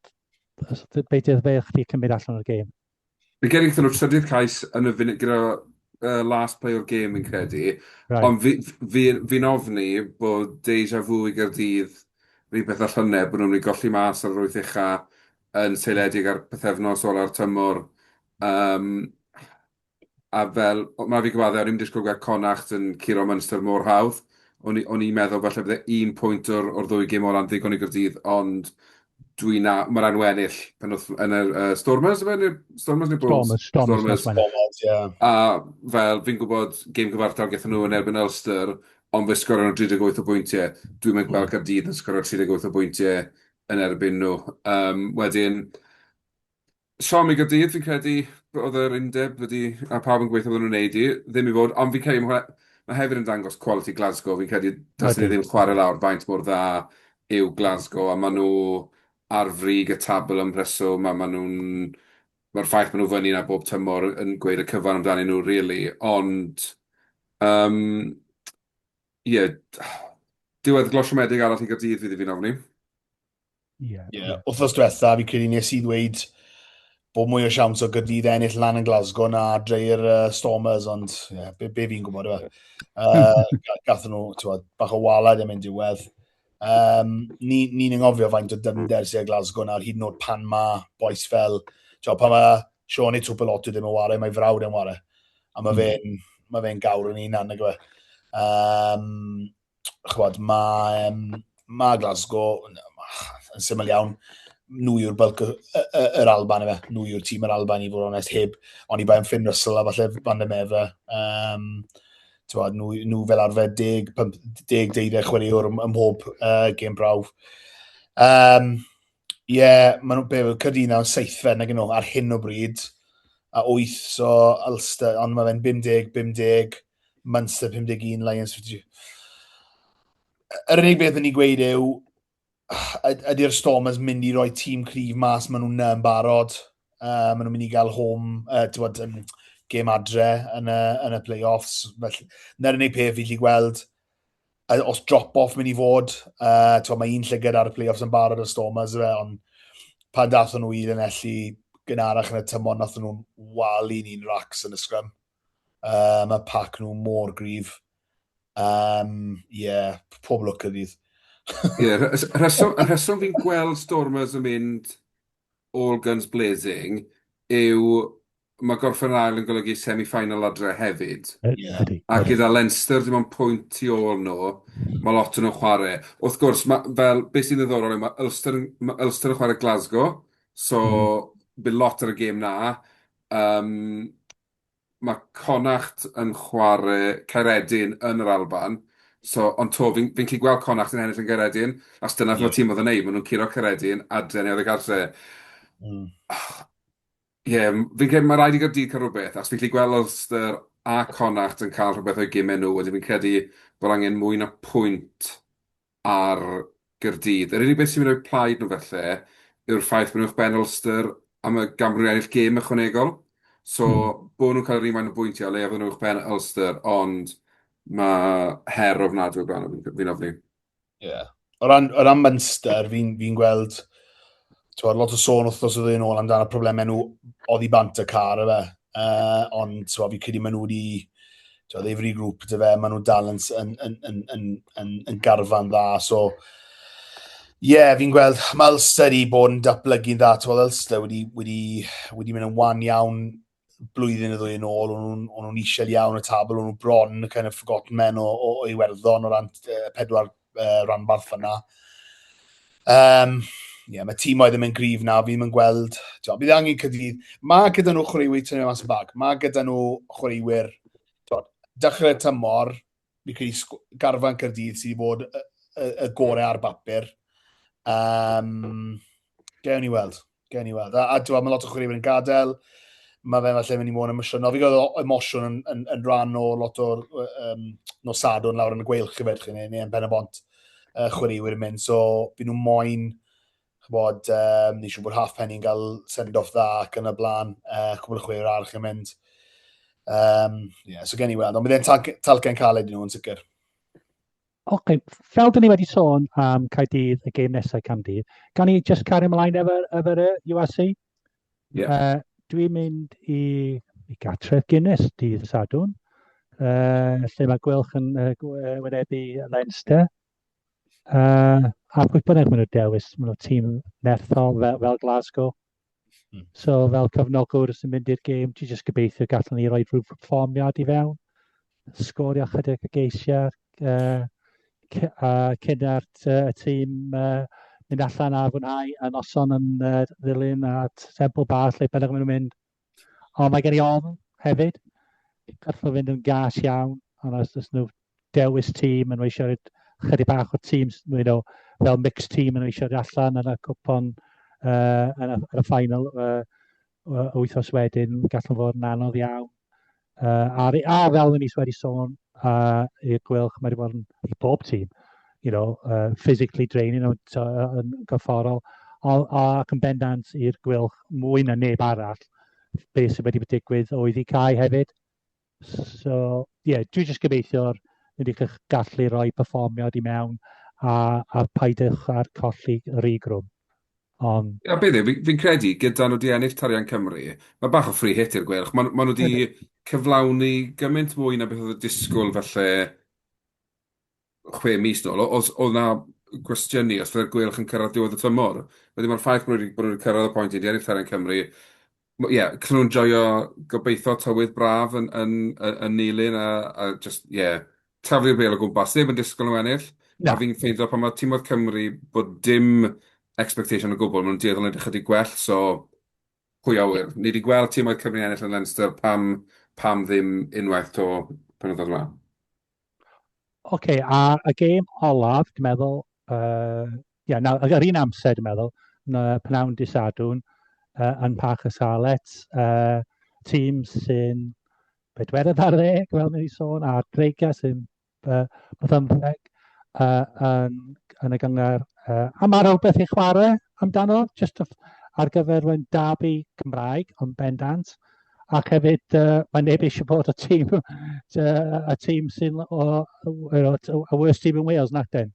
beth yw'r fe chdi cymryd allan o'r gêm? Fi credu gaethon nhw trydydd cais yn y funud gyda uh, last play o'r gêm fi'n credu. Right. Ond fi'n fi, fi, fi ofni bod deja vu i Gaerdydd rhywbeth â llynedd, bod nhw'n mynd i golli mas ar yr wyth ucha yn seiliedig ar pythefnos ola'r tymor. Um, a fel, ma' fi gyfadde, o'n i'm disgwyl gweld Connacht yn curo Munster mor hawdd. O'n i o'n i'n meddwl falle bydde un pwynt o'r o'r ddwy gêm ola'n ddigon i Gaerdydd, ond dwi'n na... ma' raid nhw ennill penwth- yn yr yy Stormers ife? Neu'r Stormers neu Bulls? Stormers, Stormers, nos Wener. Stormers, ie. A fel, fi'n gwybod gêm gyfartal gaethon nhw yn erbyn Ulster, ond fe sgorion nhw 38 o bwyntiau. Dwi'm yn gweld Caerdydd yn sgorio 38 o bwyntiau yn erbyn nhw. Yym wedyn... Siom i Gaerdydd, fi'n credu, oedd yr undeb wedi, a pawb yn gobeithio bydden nhw'n wneud hi, ddim i fod, ond fi'n credu ma' hwnna, ma' hefyd yn dangos quality Glasgow, fi'n credu dylsen ni ddim chwarae lawr faint mor dda yw Glasgow, a maen nhw ar frig y tabl am rheswm, a maen nhw'n, mae'r ffaith maen nhw fyny 'na bob tymor yn gweud y cyfan amdanyn nhw rili, ond yym ie, diweddglo siomedig arall i Gaerdydd fydd hi fi'n ofni. Ie. Yeah. Yeah. Wythnos diwetha, fi credu nes i ddweud bod mwy o siawns o Gaerdydd ennill lan yn Glasgow na adre i'r uh, Stormers, ond yeah, be, be fi'n gwybod efe. Uh, gathon nhw, ti'n bach o walad am ein diwedd. Um, Ni'n ni, ni anghofio faint o dyfnder sydd ar Glasgow nawr, hyd yn oed pan mae bois fel, ti'n pan mae Sione Tupelotu ddim yn ware, mae frawd yn ware. A mae mm. fe'n ma fe gawr yn un nag yw e. Um, chwbod, mae, um, mae Glasgow yn syml iawn, nhw yw'r bulk yr Alban efe, nhw yw'r tîm yr Alban i fod yn onest, heb, ond i bai am Finn Russell a falle Van der Merwe. Um, bod, nhw, nhw fel arfer 10, 5, 10, 12 chwaraewr ym, ym mhob uh, gêm brawf. Um, Ie, yeah, maen nhw'n be, Caerdydd nawr seithfed nag nhw ar hyn o bryd, a 8, so Ulster, ond mae fe'n 50, 50, Munster 51, Lions 52. Yr unig beth yn ei gweud yw, ydy'r Stormers mynd i roi tîm cryf mas, maen nhw'n yn barod. Uh, maen nhw'n mynd i gael home, uh, bod, um, gêm adre yn y, yn y play-offs. Felly, na'r unig peth fi 'llu gweld, os drop-off mynd i fod, uh, twod, mae un llygad ar y play-offs yn barod y Stormers, fe, ond pan dathon nhw i Llanelli gynharach yn y tymor, nathon nhw'n walu ni'n racs yn y scrum. Uh, mae pac nhw mor gryf. Um, yeah, pob lwc Caerdydd. Ie, yeah, rheswm, rheswm fi'n gweld Stormers yn mynd all guns blazing yw mae gorffen yn ail yn golygu semi-final adre hefyd. Yeah. A gyda Leinster dim ond pwynt tu ôl nhw, mae lot o'n nhw'n chwarae. Wrth gwrs, ma, fel, beth sy'n ddiddorol yw mae Ulster, mae Ulster yn chwarae Glasgow, so bydd lot ar y gêm na. Um, mae Connacht yn chwarae Caeredin yn yr Alban. So, ond to, fi'n fi gallu gweld Connacht yn ennill yn Gaeredin, achos dyna yeah. mae tîm oedd yn neud, maen nhw'n curo Caeredin adre neu oedd y gartre. Ie, yeah, fi'n credu mae rhaid i Gaerdydd cael rhywbeth, achos fi'n gallu gweld Ulster a Connacht yn cael rhywbeth o'i gymau nhw, wedyn fi'n credu bod angen mwy na pwynt ar Gaerdydd. Yr unig beth sy'n mynd o'i plaid nhw felly yw'r ffaith bod nhw'n uwchben Ulster am y gan bod nhw'n ennill gêm ychwanegol. So, bod nhw'n cael yr un faint o bwyntiau, o leiaf fydden nhw uwchben Ulster, ond mae her ofnadwy o blaen nhw, fi'n ofni. Ie. Yeah. O ran, o ran Munster, fi'n fi gweld twod, lot o sôn wythnos o ddwy yn ôl amdano problemau nhw oddi bant y car, efe. Uh, ond twod, fi credu maen nhw wedi twod, they've regrouped efe, maen nhw dal yn, yn, yn, yn, yn, yn, yn garfan dda. So, ie, yeah, fi'n gweld, mae Ulster i bod yn datblygu'n dda. Twod, Ulster wedi, wedi, wedi mynd yn wan iawn blwyddyn y ddwy yn ôl, o'n nhw'n nhw isel iawn y tabl, o'n nhw bron y kind of forgotten men o, o, o Iwerddon o ran uh, pedwar uh, ranbarth fyna. Um, yeah, mae tîmoedd ddim yn gryf na, fi ddim yn gweld... Tio, bydd angen Caerdydd. Mae gyda nhw chwaraewyr tynnu mas y bag. Mae gyda nhw chwaraewyr... Dechrau'r tymor, fi credu garfan Caerdydd sydd wedi bod y, y, y gorau ar bapur. Um, gewn ni weld. Gewn ni weld. A, a dwi, mae lot o chwaraewyr yn gadael. Mae fe'n falle mynd i fod yn emosiynol. Fi gweld emosiwn yn, yn, yn rhan o lot o'r um, nos Sadwrn lawr yn y gweilch i chi, neu, neu yn Pen y Bont uh, chwaraewyr yn mynd. So, fi nhw moyn chybod, um, ni siŵr bod Halfpenny'n cael send-off dda ac yn y blaen, uh, cwbl o chwaraewyr arall yn mynd. Um, yeah, so gen i weld, ond bydd e'n tal talcen caled i nhw yn sicr. Oce, okay. fel dyn ni wedi sôn am Caerdydd, y gêm nesaf Caerdydd, gan i just cario ymlaen efo, efo y URC? Yeah. Uh, dwi'n mynd i, i gartref Guinness dydd Sadwrn, uh, lle mae Gwelch yn uh, wynebu Leinster. Uh, a pwy bynnag maen nhw'n dewis, maen nhw'n tîm nerthol fel, fel Glasgow. So fel cefnogwr sy'n mynd i'r gêm, ti jyst gobeithio gallwn ni roi rhyw perfformiad i fewn, sgorio chydig o geisiau, uh, uh, cyn ar y tîm uh, mynd allan a fwynhau y noson yn uh, ddilyn a Temple Bar lle bynnag maen nhw'n mynd. Ond mae gen i ofn hefyd. Gallwn nhw fynd yn gas iawn, ond os oes nhw dewis tîm, yn eisiau rhoi chydig bach o tîm, you know, fel mixed team yn eisiau rhoi allan yn y cwpon, uh, yn, y, yn y final uh, wythnos wedyn, gallwn fod yn anodd iawn. Uh, a, a fel ni wedi sôn uh, i'r Gweilch, mae wedi bod yn i bob tîm, you know, uh, physically draining yn, yn gorfforol, ac yn bendant i'r Gweilch mwy na neb arall, beth sydd wedi digwydd oedd i cae hefyd. So, ie, yeah, dwi jyst gobeithio'r mynd i chi'ch gallu rhoi perfformiad i mewn a, a paidiwch ar colli rhy grwm. Ond... Ia, beth yw, fi'n fi credu, gyda nhw wedi ennill Tarian Cymru, mae bach o free hit i'r Gweilch. Maen ma nhw wedi cyflawni gymaint mwy na beth oedd y disgwyl falle 6 mis nôl, oedd oedd 'na gwestiynu os fyddai'r Gweilch yn cyrraedd diwedd y tymor. Wedyn mae'r ffaith bod nhw wedi bod nhw wedi cyrraedd y pwynt i 'di ennill Tarian Cymru, ie, gallen nhw'n joio gobeithio tywydd braf yn yn yn Nulyn a a jyst, ie, taflu'r bêl o gwmpas. Neb yn disgwyl nhw ennill. Na. A fi'n ffeindio pan mae timoedd Cymru bod dim expectation o gwbl, maen nhw'n dueddol o wneud ychydig gwell, so pwy a ŵyr. Ni 'di gweld timoedd Cymru ennill yn Leinster, pam pam ddim unwaith 'to penwythnos yma? Oce, okay, a y gêm olaf, dwi'n meddwl, uh, yeah, na, yr un amser, dwi'n meddwl, na, pnawn di Sadwrn, uh, yn Parc y Scarlets, uh, tîm sy'n bedwerydd ar ddeg, fel ni wedi sôn, a'r Dreigiau sy'n uh, bymtheg uh, yn, yn y gynghrair. Uh, a mae rhywbeth i chwarae amdano, just ar gyfer rwy'n derby Cymraeg, ond bendant. Ac hefyd, uh, mae neb eisiau bod y tîm, y tîm sy'n o, you know, y worst team in Wales, nac den.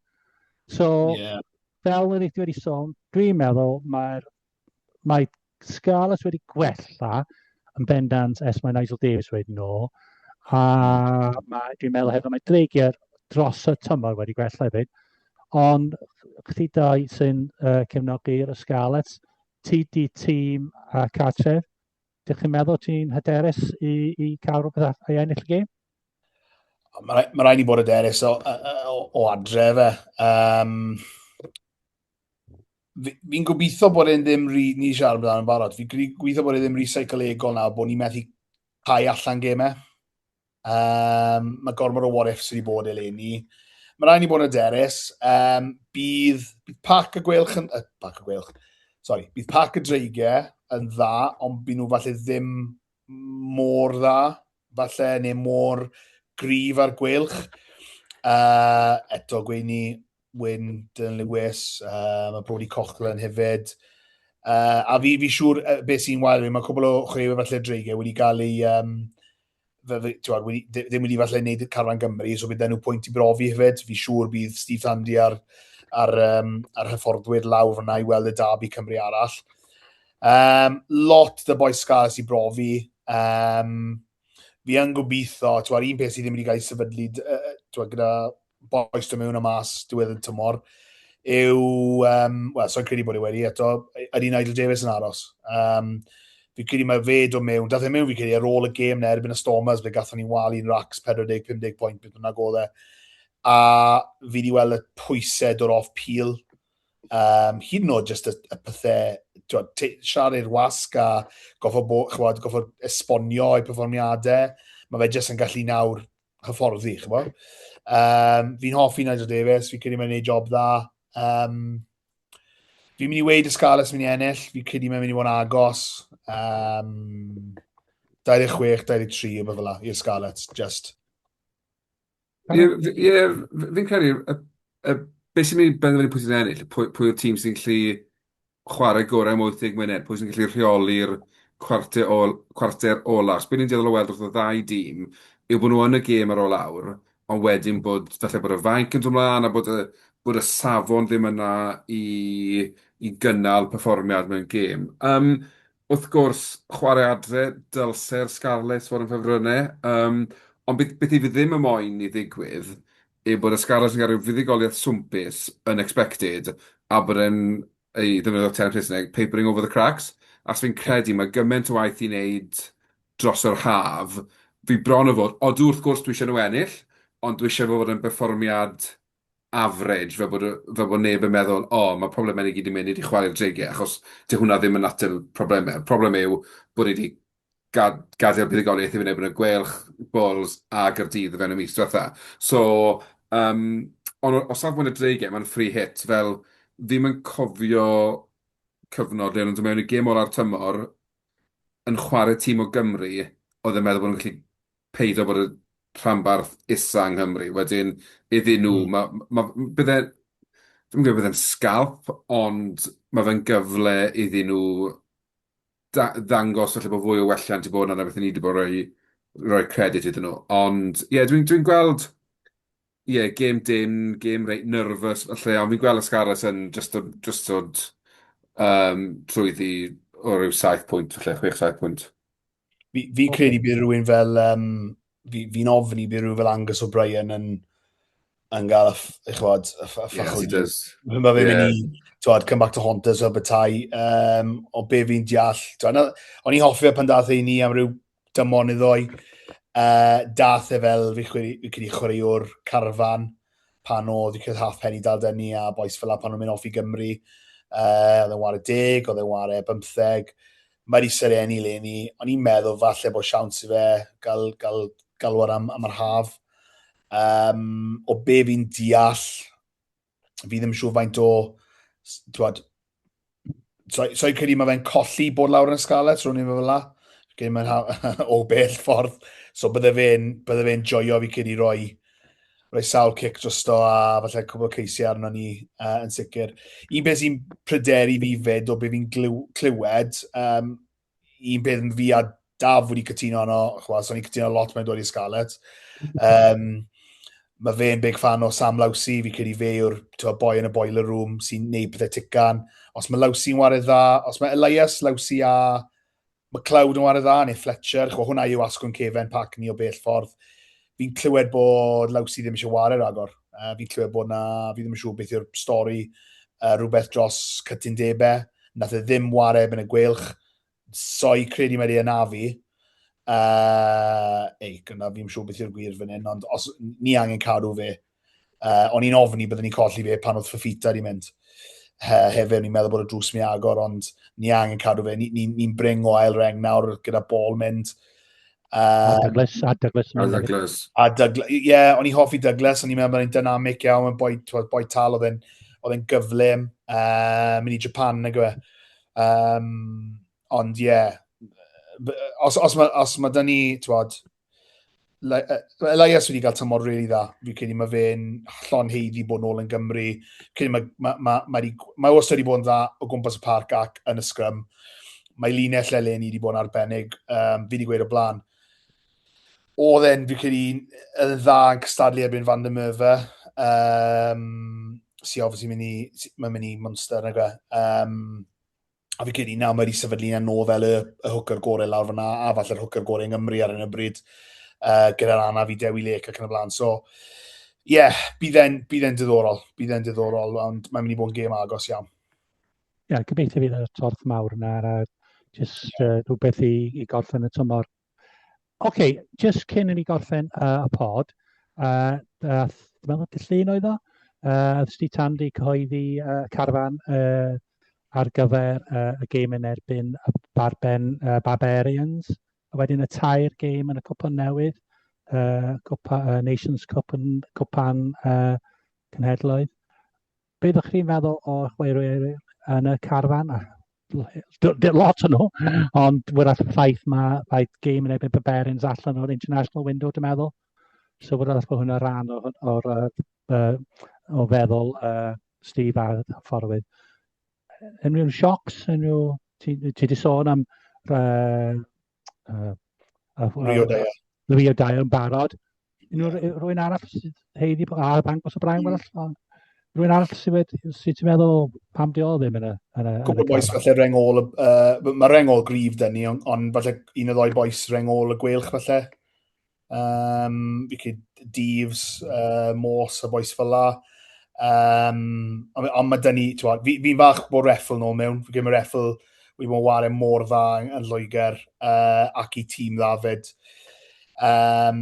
So, yeah. fel o'n i wedi sôn, dwi'n meddwl mae'r mae Scarlets wedi gwella yn bendant ers mae Nigel Davies wedi nôl. A mae, dwi'n meddwl hefyd mae Dreigiau dros y tymor wedi gwella hefyd. Ond chdi dau sy'n uh, cefnogi'r Scarlets, ti di tîm a cartref. Dych chi'n meddwl ti'n hyderus i, i cael rhywbeth i ennill y gêm? Mae ma rhaid ni bod hyderus o, o, o adre fe. Um, fi'n gobeithio bod e'n ddim rhy, ni siarad amdano'n barod, fi'n gobeithio bod e ddim rhy seicolegol nawr bod ni'n methu cau allan gemau. Um, mae gormod o what ifs wedi bod eleni. Mae rhaid ni bod yn hyderus. Um, bydd, bydd pac y gweilch yn... Uh, pac y gweilch. Sorry, bydd pac y dreigiau yn dda, ond bydd nhw falle ddim mor dda, falle, neu mor gryf ar gweilch. Uh, eto, gweud ni, Wyn, Dylan Lewis, uh, mae Brody Coughlan hefyd. Uh, a fi, fi siŵr uh, beth sy'n wael, mae cwbl o chwaraewyr falle dreigiau wedi cael ei... Um, fe, fe, tiwad, wedi, ddim wedi falle wneud carfan Gymru, so bydd nhw pwynt i brofi hefyd. Fi siŵr bydd Steve Tandy a'r, ar, um, ar hyfforddwyr lawr fyna i weld y derby Cymru arall. Um, lot dy boys Scarlets i brofi. Um, fi yn gobeithio, tiwad, un peth sydd ddim wedi cael ei sefydlu uh, tiwad, gyda boes dod mewn a mas diwedd y tymor, yw, um, wel, so'n credu bod e wedi eto, ydy Nigel Davies yn aros. Um, fi credu mae fe dod mewn, dath e mewn fi credu ar ôl y gêm na erbyn y Stormers, fe gathon ni walu'n racs 40-50 pwynt, beth bynnag oedd e. A fi wedi weld y pwysau dod off peel. Um, hyd yn oed just y, y pethau, twod, siarad i'r wasg a goffo, bo, chwod, goffo esbonio ei perfformiadau. Mae fe jyst yn gallu nawr hyfforddi, ch'mo'. Um, fi'n hoffi Nigel Davies, fi'n credu mae'n gwneud job dda. Um, fi'n mynd i weid y Scarlets mynd i ennill, fi'n credu mae'n mynd i fod yn agos. Um, 26, 23, rhywbeth fel 'na, i'r Scarlets, just. Ie, ie, fi'n credu, y, y, beth sy'n mynd i benderfynu pwy sy'n ennill, pwy, pwy yw'r tîm sy'n gallu chwarae gorau am 80 munud, pwy sy'n gallu rheoli'r cwarter, ol, cwarter olaf. Be ni'n dueddol o weld wrth y ddau dîm yw bod nhw yn y gêm ar ôl awr, ond wedyn bod falle bod y fainc yn dod mlaen a bod y, bod y safon ddim yna i, i gynnal perfformiad mewn gêm. Um, wrth gwrs, chwarae adre, dylse'r Scarlets fod yn ffefrynnau, um, ond beth, beth i fi ddim yn moyn i ddigwydd yw bod y Scarlets yn cael rhyw fuddugoliaeth swmpus, unexpected, a bod e'n, i ddefnyddio term Saesneg, papering over the cracks. Achos fi'n credu mae gymaint o waith i wneud dros yr haf. Fi bron o fod, odw wrth gwrs dwi eisiau nhw ennill, ond dwi eisiau fo fod yn berfformiad average, fel bod, fel bod neb yn meddwl, o, oh, mae problemau ni gyd yn mynd, ni wedi chwarae'r dreigiau, achos dyw hwnna ddim yn ateb problemau. Problem yw bod ni wedi gadael buddugoliaeth i fynd erbyn y Gweilch, Bulls a Gaerdydd o fewn y mis diwetha. So, um, ond o, o safbwynt y dreigiau, mae'n free hit, fel ddim yn cofio cyfnod le o'n nhw'n dod mewn i gêm ola'r tymor yn chwarae tîm o Gymru oedd yn meddwl bod nhw'n gallu peidio bod y rhanbarth isa yng Nghymru. Wedyn, iddyn nhw, mm. mae, ma, bydde, dwi'n gwybod bydd e'n scalp, ond mae fe'n gyfle iddyn nhw ddangos falle bod fwy o welliant 'di bod 'na na beth ni 'di bod rhoi rhoi credit iddyn nhw. Ond ie, dwi'n dwi'n gweld ie, gêm dynn, gêm reit nervous falle, ond fi'n gweld y Scarlets yn just just dod um, trwyddi o ryw 7 pwynt falle, 6-7 pwynt. Fi, fi credu bydd rhywun fel, um, fi'n fi ofni bydd rhywun fel Angus O'Brien yn, yn gael y, chwad, y, y ffach yes, he does. Mae fe'n mynd i, twad, come back to haunt us o bethau, um, o be fi'n deall. Twad, o'n i'n hoffi e pan dath e i ni am ryw dymor neu ddoi. Uh, dath e fel fi credu chwaraewr carfan pan oedd i credu halfpenny dal dynnu a boys fel pan o'n mynd off i Gymru. Uh, oedd e'n ware deg, oedd e'n ware bymtheg. Mae wedi serenu leni. O'n i'n meddwl falle bod siawns i fe gael, gael galwad am, am yr haf. Um, o be fi'n deall, fi ddim yn siŵr faint o, twad, so, so credu mae fe'n colli bod lawr yn y Scarlets, rwy'n i'n fel la. Credu mae'n o bell ffordd. So bydde fe'n bydde fe'n joio fi credu roi, roi sawl cic drosto a falle cwbl o ceisiau arno ni uh, yn sicr. Un peth sy'n pryderu fi fyd o be fi'n clywed, um, un peth fi a Daf wedi cytuno arno, chwa, so ni'n cytuno lot mae'n dod i Scarlett. Um, mae fe'n big fan o Sam Lousi, fi credu fe yw'r boi yn y boiler room sy'n neud pethau tican. Os mae Lousi'n wario dda, os mae Elias, Lousi a McLeod yn wario dda, neu Fletcher, chwa, hwnna yw asgwrn cefen pac ni o bell ffordd. Fi'n clywed bod Lousi ddim eisiau wario ragor. Uh, fi'n clywed bod na, fi ddim yn siŵr beth yw'r stori, uh, rhywbeth dros cytundebau. Nath e ddim wario erbyn y gweilch. Soi credu mae wedi anafu. Ei, gyna fi'n siŵr beth yw'r gwir fan hyn, ond os ni angen cadw fe. O'n i'n ofni byddwn ni'n colli fe pan oedd Fafita wedi mynd. He, hefyd, ni'n meddwl bod y drws mi agor, ond ni angen cadw fe. Ni'n ni, ni, ni bring o ail reng nawr gyda bol mynd. A Douglas, a Douglas. A Douglas. A Douglas, ie, yeah, o'n i hoffi Douglas, o'n i'n meddwl bod e'n dynamic iawn, boi, boi tal, oedd e'n oedd e'n gyflym, mynd i Japan, nag yw e. Ond ie, yeah, os, os, mae, os mae dyn ni, twod, Elias wedi cael tymor rili really dda. Fi'n credu mae fe'n llon heiddi bod nôl yn Gymru. Fi'n credu mae, mae, mae, mae, di, mae wastad wedi bod yn dda o gwmpas y parc ac yn y sgrym. Mae linell eleni wedi bod yn arbennig. Um, fi wedi gweud o blaen. Oedd e'n, fi'n credu, yn dda yn cystadlu erbyn Van der Merwe. Um, sy obviously mynd i, mae'n mynd i Munster, nag e. Um, a fi credu nawr mae wedi sefydlu yna nôl fel y, y hooker gorau lawr fyna, a falle'r hooker gorau yng Nghymru ar hyn o bryd, uh, gyda'r anaf i Dewi Lake ac yn y blaen. So, ie, yeah, bydd e'n bydd e'n diddorol, bydd e'n diddorol, ond mae'n mynd i bod yn gêm agos iawn. Ie, yeah, gobeithio fydd y torth mawr yna, a just uh, rhywbeth i, i gorffen y tymor. Oce, okay, just cyn i ni gorffen uh, y pod, uh, uh, dwi'n meddwl dydd Llun oedd o, uh, Steve Tandy cyhoeddi uh, carfan uh, ar gyfer uh, y gêm yn erbyn y Barben, uh, Barbarians, a wedyn y tair gêm yn y cwpan newydd, uh, Cwpa, uh, Nations Cup yn cwpan uh, cenhedloedd. Be ydych chi'n feddwl o'r chwaraewyr yn y carfan? Lot o'n nhw, ond wrach y ffaith mae ffaith gêm yn erbyn Barbarians allan o'r international window, dwi'n meddwl. So wrach bod hwnna rhan o'r, or, uh, o feddwl uh, Steve a'r hyfforddwyr. Unrhyw siocs, unrhyw... Ti, ti di sôn am uh, Rio Dyer. Rio Dyer yn barod. Unrhyw rhywun arall sydd heiddi ar ddangos o blaen mm. Rhywun arall sydd wedi, sydd ti'n meddwl pam di o ddim yn y... Yn y Cwbl o bois falle reng ôl, uh, mae reng ôl grif dyn ni, ond on, falle un o ddoi bois reng ôl y gweilch falle. Um, fi credu Deves, uh, Morse a bois fel la. Um, ond on mae dyn ni, fi'n fi, fi fach bod Reffel nôl mewn, fi credu mae Reffel wedi bod yn ware mor dda yn, yn Lloegr uh, ac i tîm dda fyd. Um,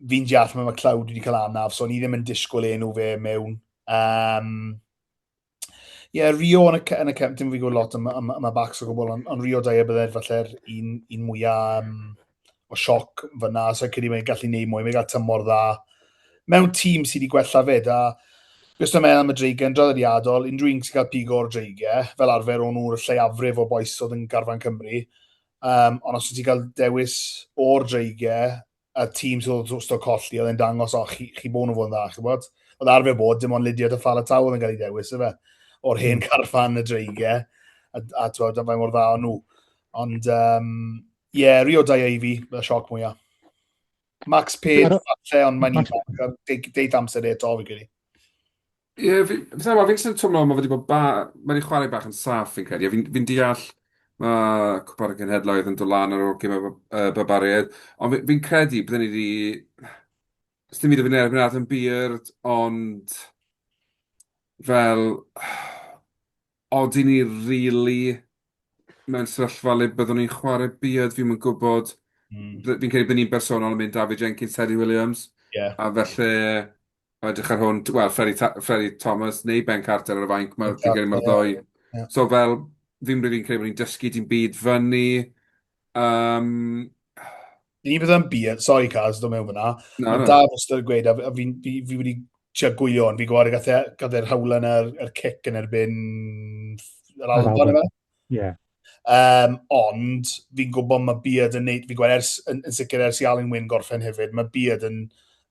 fi'n deall mae McLeod wedi cael anaf, so ni ddim yn disgwyl enw fe mewn. Um, Ie, yeah, Rio yn y, yn y cefn, dim fi'n gwybod lot am, am, am y backs o gwbl, ond on Rio Dyer byddai'r falle'r un, un mwyaf um, o sioc fyna, so credu mae'n gallu neud mwy, mae'n cael tymor dda. Mewn tîm sydd wedi gwella fyd, a Jyst yn meddwl am y dreigiau yn draddodiadol, unrhyw un sy'n cael pigo o'r dreigiau, fel arfer o'n nhw'r lleiafrif o bois oedd yn garfan Cymru, um, ond os wyt ti'n cael dewis o'r dreigiau, y tîm sydd oedd wastad colli, oedd e'n dangos, o, chi, chi bod nhw fod yn dda, chi'n bod? Oedd arfer bod, dim ond Lydiard a Faletau oedd yn cael ei dewis, efe, o'r hen hmm. carfan y dreigiau, a, a twod, a faint mor dda o'n nhw. Ond, um, ie, yeah, Rio Dai i fi, y sioc mwyaf. Max Page, falle, ond mae'n ifanc, deith amser eto, fi credu. Ie, yeah, fi, fi, fi, fi'n jyst yn teimlo mae wedi bod ba... Mae wedi chwarae bach yn saff fi'n credu. Fi'n fi deall mae Cwpan y Cenhedloedd yn dod lan ar ôl gêm y uh, Barbariaid, ond fi'n fi credu byddwn ni wedi... Sdim byd o fi'n erbyn Adam Beard, ond fel... Odyn ni rili mewn sefyllfa le byddwn ni'n chwarae Beard, fi'm yn gwybod. Mm. Fi'n credu bod ni'n bersonol yn mynd David Jenkins, Teddy Williams. Yeah. A felly, o edrych ar hwn, wel, Freddie, Freddie Thomas neu Ben Carter ar y fainc, mae'r fi'n credu mae'r ddoi. Yeah. So fel, fi'n rili'n credu bod ni'n dysgu dim byd fyny. Um, Ni bydd yn Beard, sorry Caz, dod mewn fyna. No, no. Daf wastad yn gweud, a fi, fi, fi wedi trio gwylio ond fi'n gwybod gath e, gath e'r hawlen yr, yr cic yn erbyn yr Alban, efe? Ie. Um, ond fi'n gwybod mae Beard yn neud, fi'n gwybod ers, yn, yn sicr ers i Alun Wyn gorffen hefyd, mae Beard yn,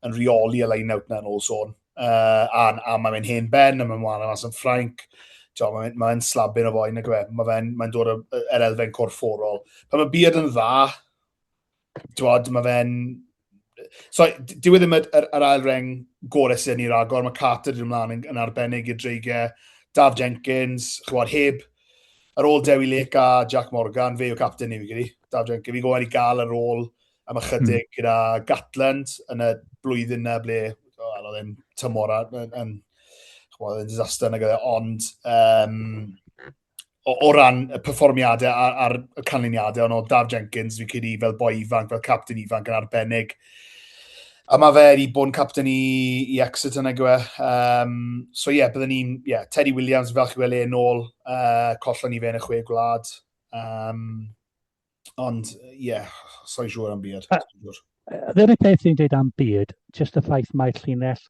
yn reoli y line-out na yn ôl sôn. Uh, a, a mae'n hen ben, a mae'n mlaen mas yn Ffrainc. Mae'n mae slabyn o foi, nag yw e? Mae fe'n mae dod yr elfen corfforol. Pan mae Beard yn dda, T'wod, mae fe'n... So, dyw e ddim yr, yr, yr ail reng gorau sydd yn ragor. Mae Carter wedi ymlaen yn, yn arbennig i'r dreigiau. Daf Jenkins, chwbod, heb ar ôl Dewi Lake a Jack Morgan, fe yw captain ni, fi credu. Daf Jenkins, fi'n gwybod i gael yr ôl am ychydig mm. gyda Gatland yn y blwyddyn na ble, well, oedd e'n tymor yn, yn, chwbod, yn disaster nag oedd e, ond um, o, o ran y perfformiadau a'r, ar y canlyniadau, ond o Daf Jenkins, fi'n credu fel boi ifanc, fel captain ifanc yn arbennig. A mae fe wedi bod yn captain i, i Exeter nag yw e. Um, so ie, yeah, byddwn ni'n, yeah, Teddy Williams, fel chi weld e nôl, uh, collon ni fe yn y chwe gwlad. Um, ond ie, yeah, so'n siŵr am Beard. Yr unig peth sy'n dweud am Beard, jyst y ffaith mae llinell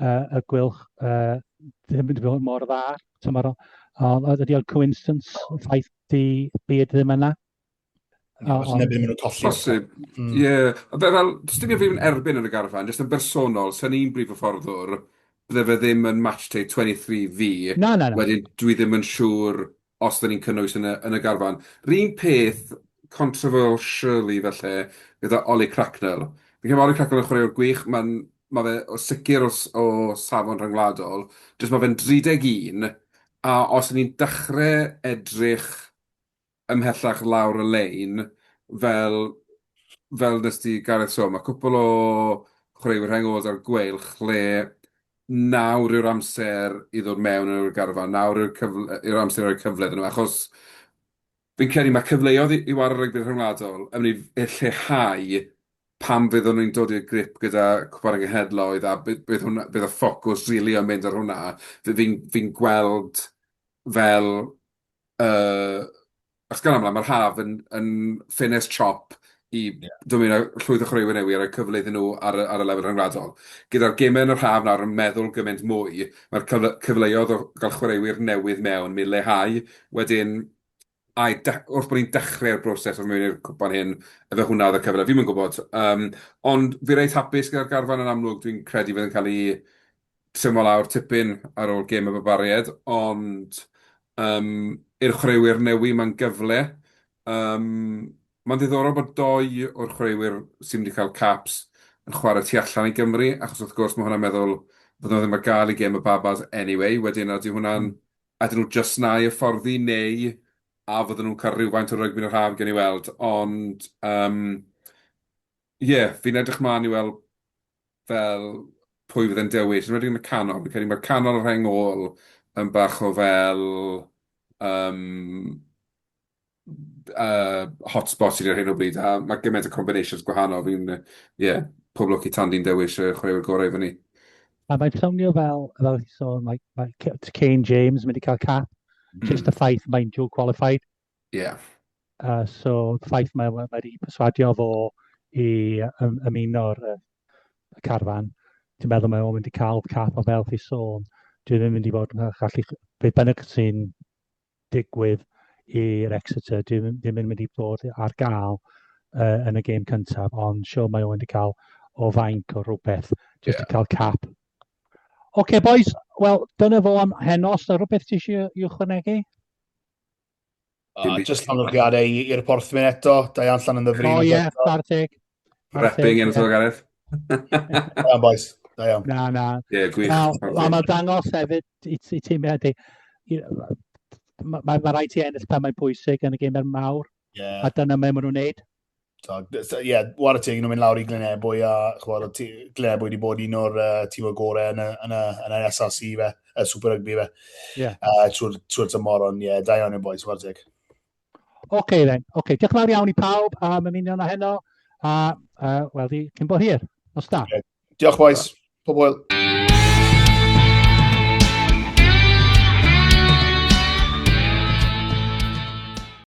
uh, y gwylch uh, ddim yn bod mor dda, tymor o. Ond ydy o'n coincidence, y ffaith di Beard ddim yna? Os yna beth maen nhw'n colli. Posib, hmm. ie. Yeah. Fel, fel, does dim i fi'n erbyn yn y garfan, jyst yn bersonol, sa'n i'n brif hyfforddwr, bydde fe ddim yn match day 23 fi. Na, na, na. Wedyn dwi ddim yn siŵr os dyn ni'n cynnwys yn y, yn y garfan. R'un peth controversially falle gyda Ollie Cracknell. Fi'n credu mae Ollie Cracknell yn chwaraewr gwych, mae'n mae fe o sicr o, o safon rhyngwladol, jyst mae fe'n 31, a os ni'n dechrau edrych ymhellach lawr y lein, fel, fel nes di Gareth sôn, mae cwpl o chwaraewyr rheng ôl ar gweilch lle nawr yw'r amser i ddod mewn yn yr garfan, nawr yw'r cyfle, yw'r amser i roi cyfle iddyn nhw, achos fi'n credu mae cyfleoedd i, i ware rygbi rhyngwladol yn mynd i lleihau pan fyddwn ni'n dod i'r grip gyda Cwpan y Genhedloedd a bydd, bydd, hwnna, bydd y ffocws rili yn mynd ar hwnna. Fi'n fi gweld fel uh, achos gan amla mae'r haf yn, yn ffenest siop i yeah. dod mewn â llwyth o chwaraewyr newydd a rhoi cyfle iddyn nhw ar, ar y lefel rhyngwladol. Gyda'r gemau yn yr haf nawr yn meddwl gymaint mwy, mae'r cyfle, cyfleoedd o gael chwaraewyr newydd mewn mynd leihau. Wedyn, ai, de, wrth bod ni'n dechrau'r broses o mewn i'r cwpan hyn, efe hwnna oedd y cyfle, fi'n yn gwybod. Um, ond fi reit hapus gyda'r garfan yn amlwg, dwi'n credu fydd yn cael ei trymo lawr tipyn ar ôl gêm y Barbariaid, ond um, i'r chwaraewyr newi mae'n gyfle. Um, mae'n ddiddorol bod doi o'r chwaraewyr sy'n mynd i cael caps yn chwarae tu allan i Gymru, achos wrth gwrs mae hwnna'n meddwl fod nhw ddim ar gael i gêm y Babas anyway, wedyn ydy hwnna'n, mm. ydyn nhw just na i hyfforddi neu a fydden nhw'n cael rhywfaint o rygbi yn yr haf gen i weld, ond um, ie, fi'n edrych mlaen i weld fel pwy fydd yn dewis, yn enwedig yn y canol. Fi'n credu mae'r canol y rheng ôl yn bach o fel um, uh, hotspot sydd ar hyn o bryd, a mae gymaint o combinations gwahanol. Fi'n, ie, yeah, pob lwc i Tandy'n dewis y chwaraewyr gorau i fyny. A mae'n swnio fel, fel chi sôn, mae, mae Kane James mynd i cael cap. Just y ffaith mae'n dual qualified. Ie. Uh, so, y ffaith mae, mae wedi perswadio fo i ym, ymuno'r uh, y carfan, dwi'n meddwl mae o'n mynd i cael cap o fel chi sôn. Dwi ddim yn mynd i fod yn gallu, beth bynnag sy'n digwydd i'r Exeter, dwi ddim, ddim yn mynd i fod ar gael uh, yn y gêm cyntaf, ond siwr mae o'n mynd i cael o fainc o rhywbeth, jyst yeah. i cael cap. Oce, okay, boys, wel, dyna fo am heno. Os yna rhywbeth ti eisiau i'w chwanegu? Uh, just llongyfarchiadau i'r porthmyn eto, da iawn llan yn ddyfrin. O ie, chwarae teg. Repping yn y tro, Gareth. Da iawn, boys. Da iawn. Na, na. Ie, yeah, gwych. Na, a mae dangos hefyd i, i tîm ydy, mae ma, ma rhaid ti ennill pan mae'n bwysig yn y gêm mawr. Yeah. A dyna mae maen nhw'n neud. Ie, yeah, war y teg, nhw'n mynd lawr i Glynebwy a chwbod, Glynebwy wedi bod un o'r uh, tîm o gorau yn y, yn y, yn y SRC fe, y Super Rugby fe. Yeah. Uh, trwy'r trwy tymor, ond ie, yeah, da iawn i'n boys, war teg. Oce okay, then, oce. Okay. Diolch yn fawr iawn i pawb am ymuno na heno, a uh, wel di, cyn bo hir. Nos da. Okay. Diolch boys, pob hwyl.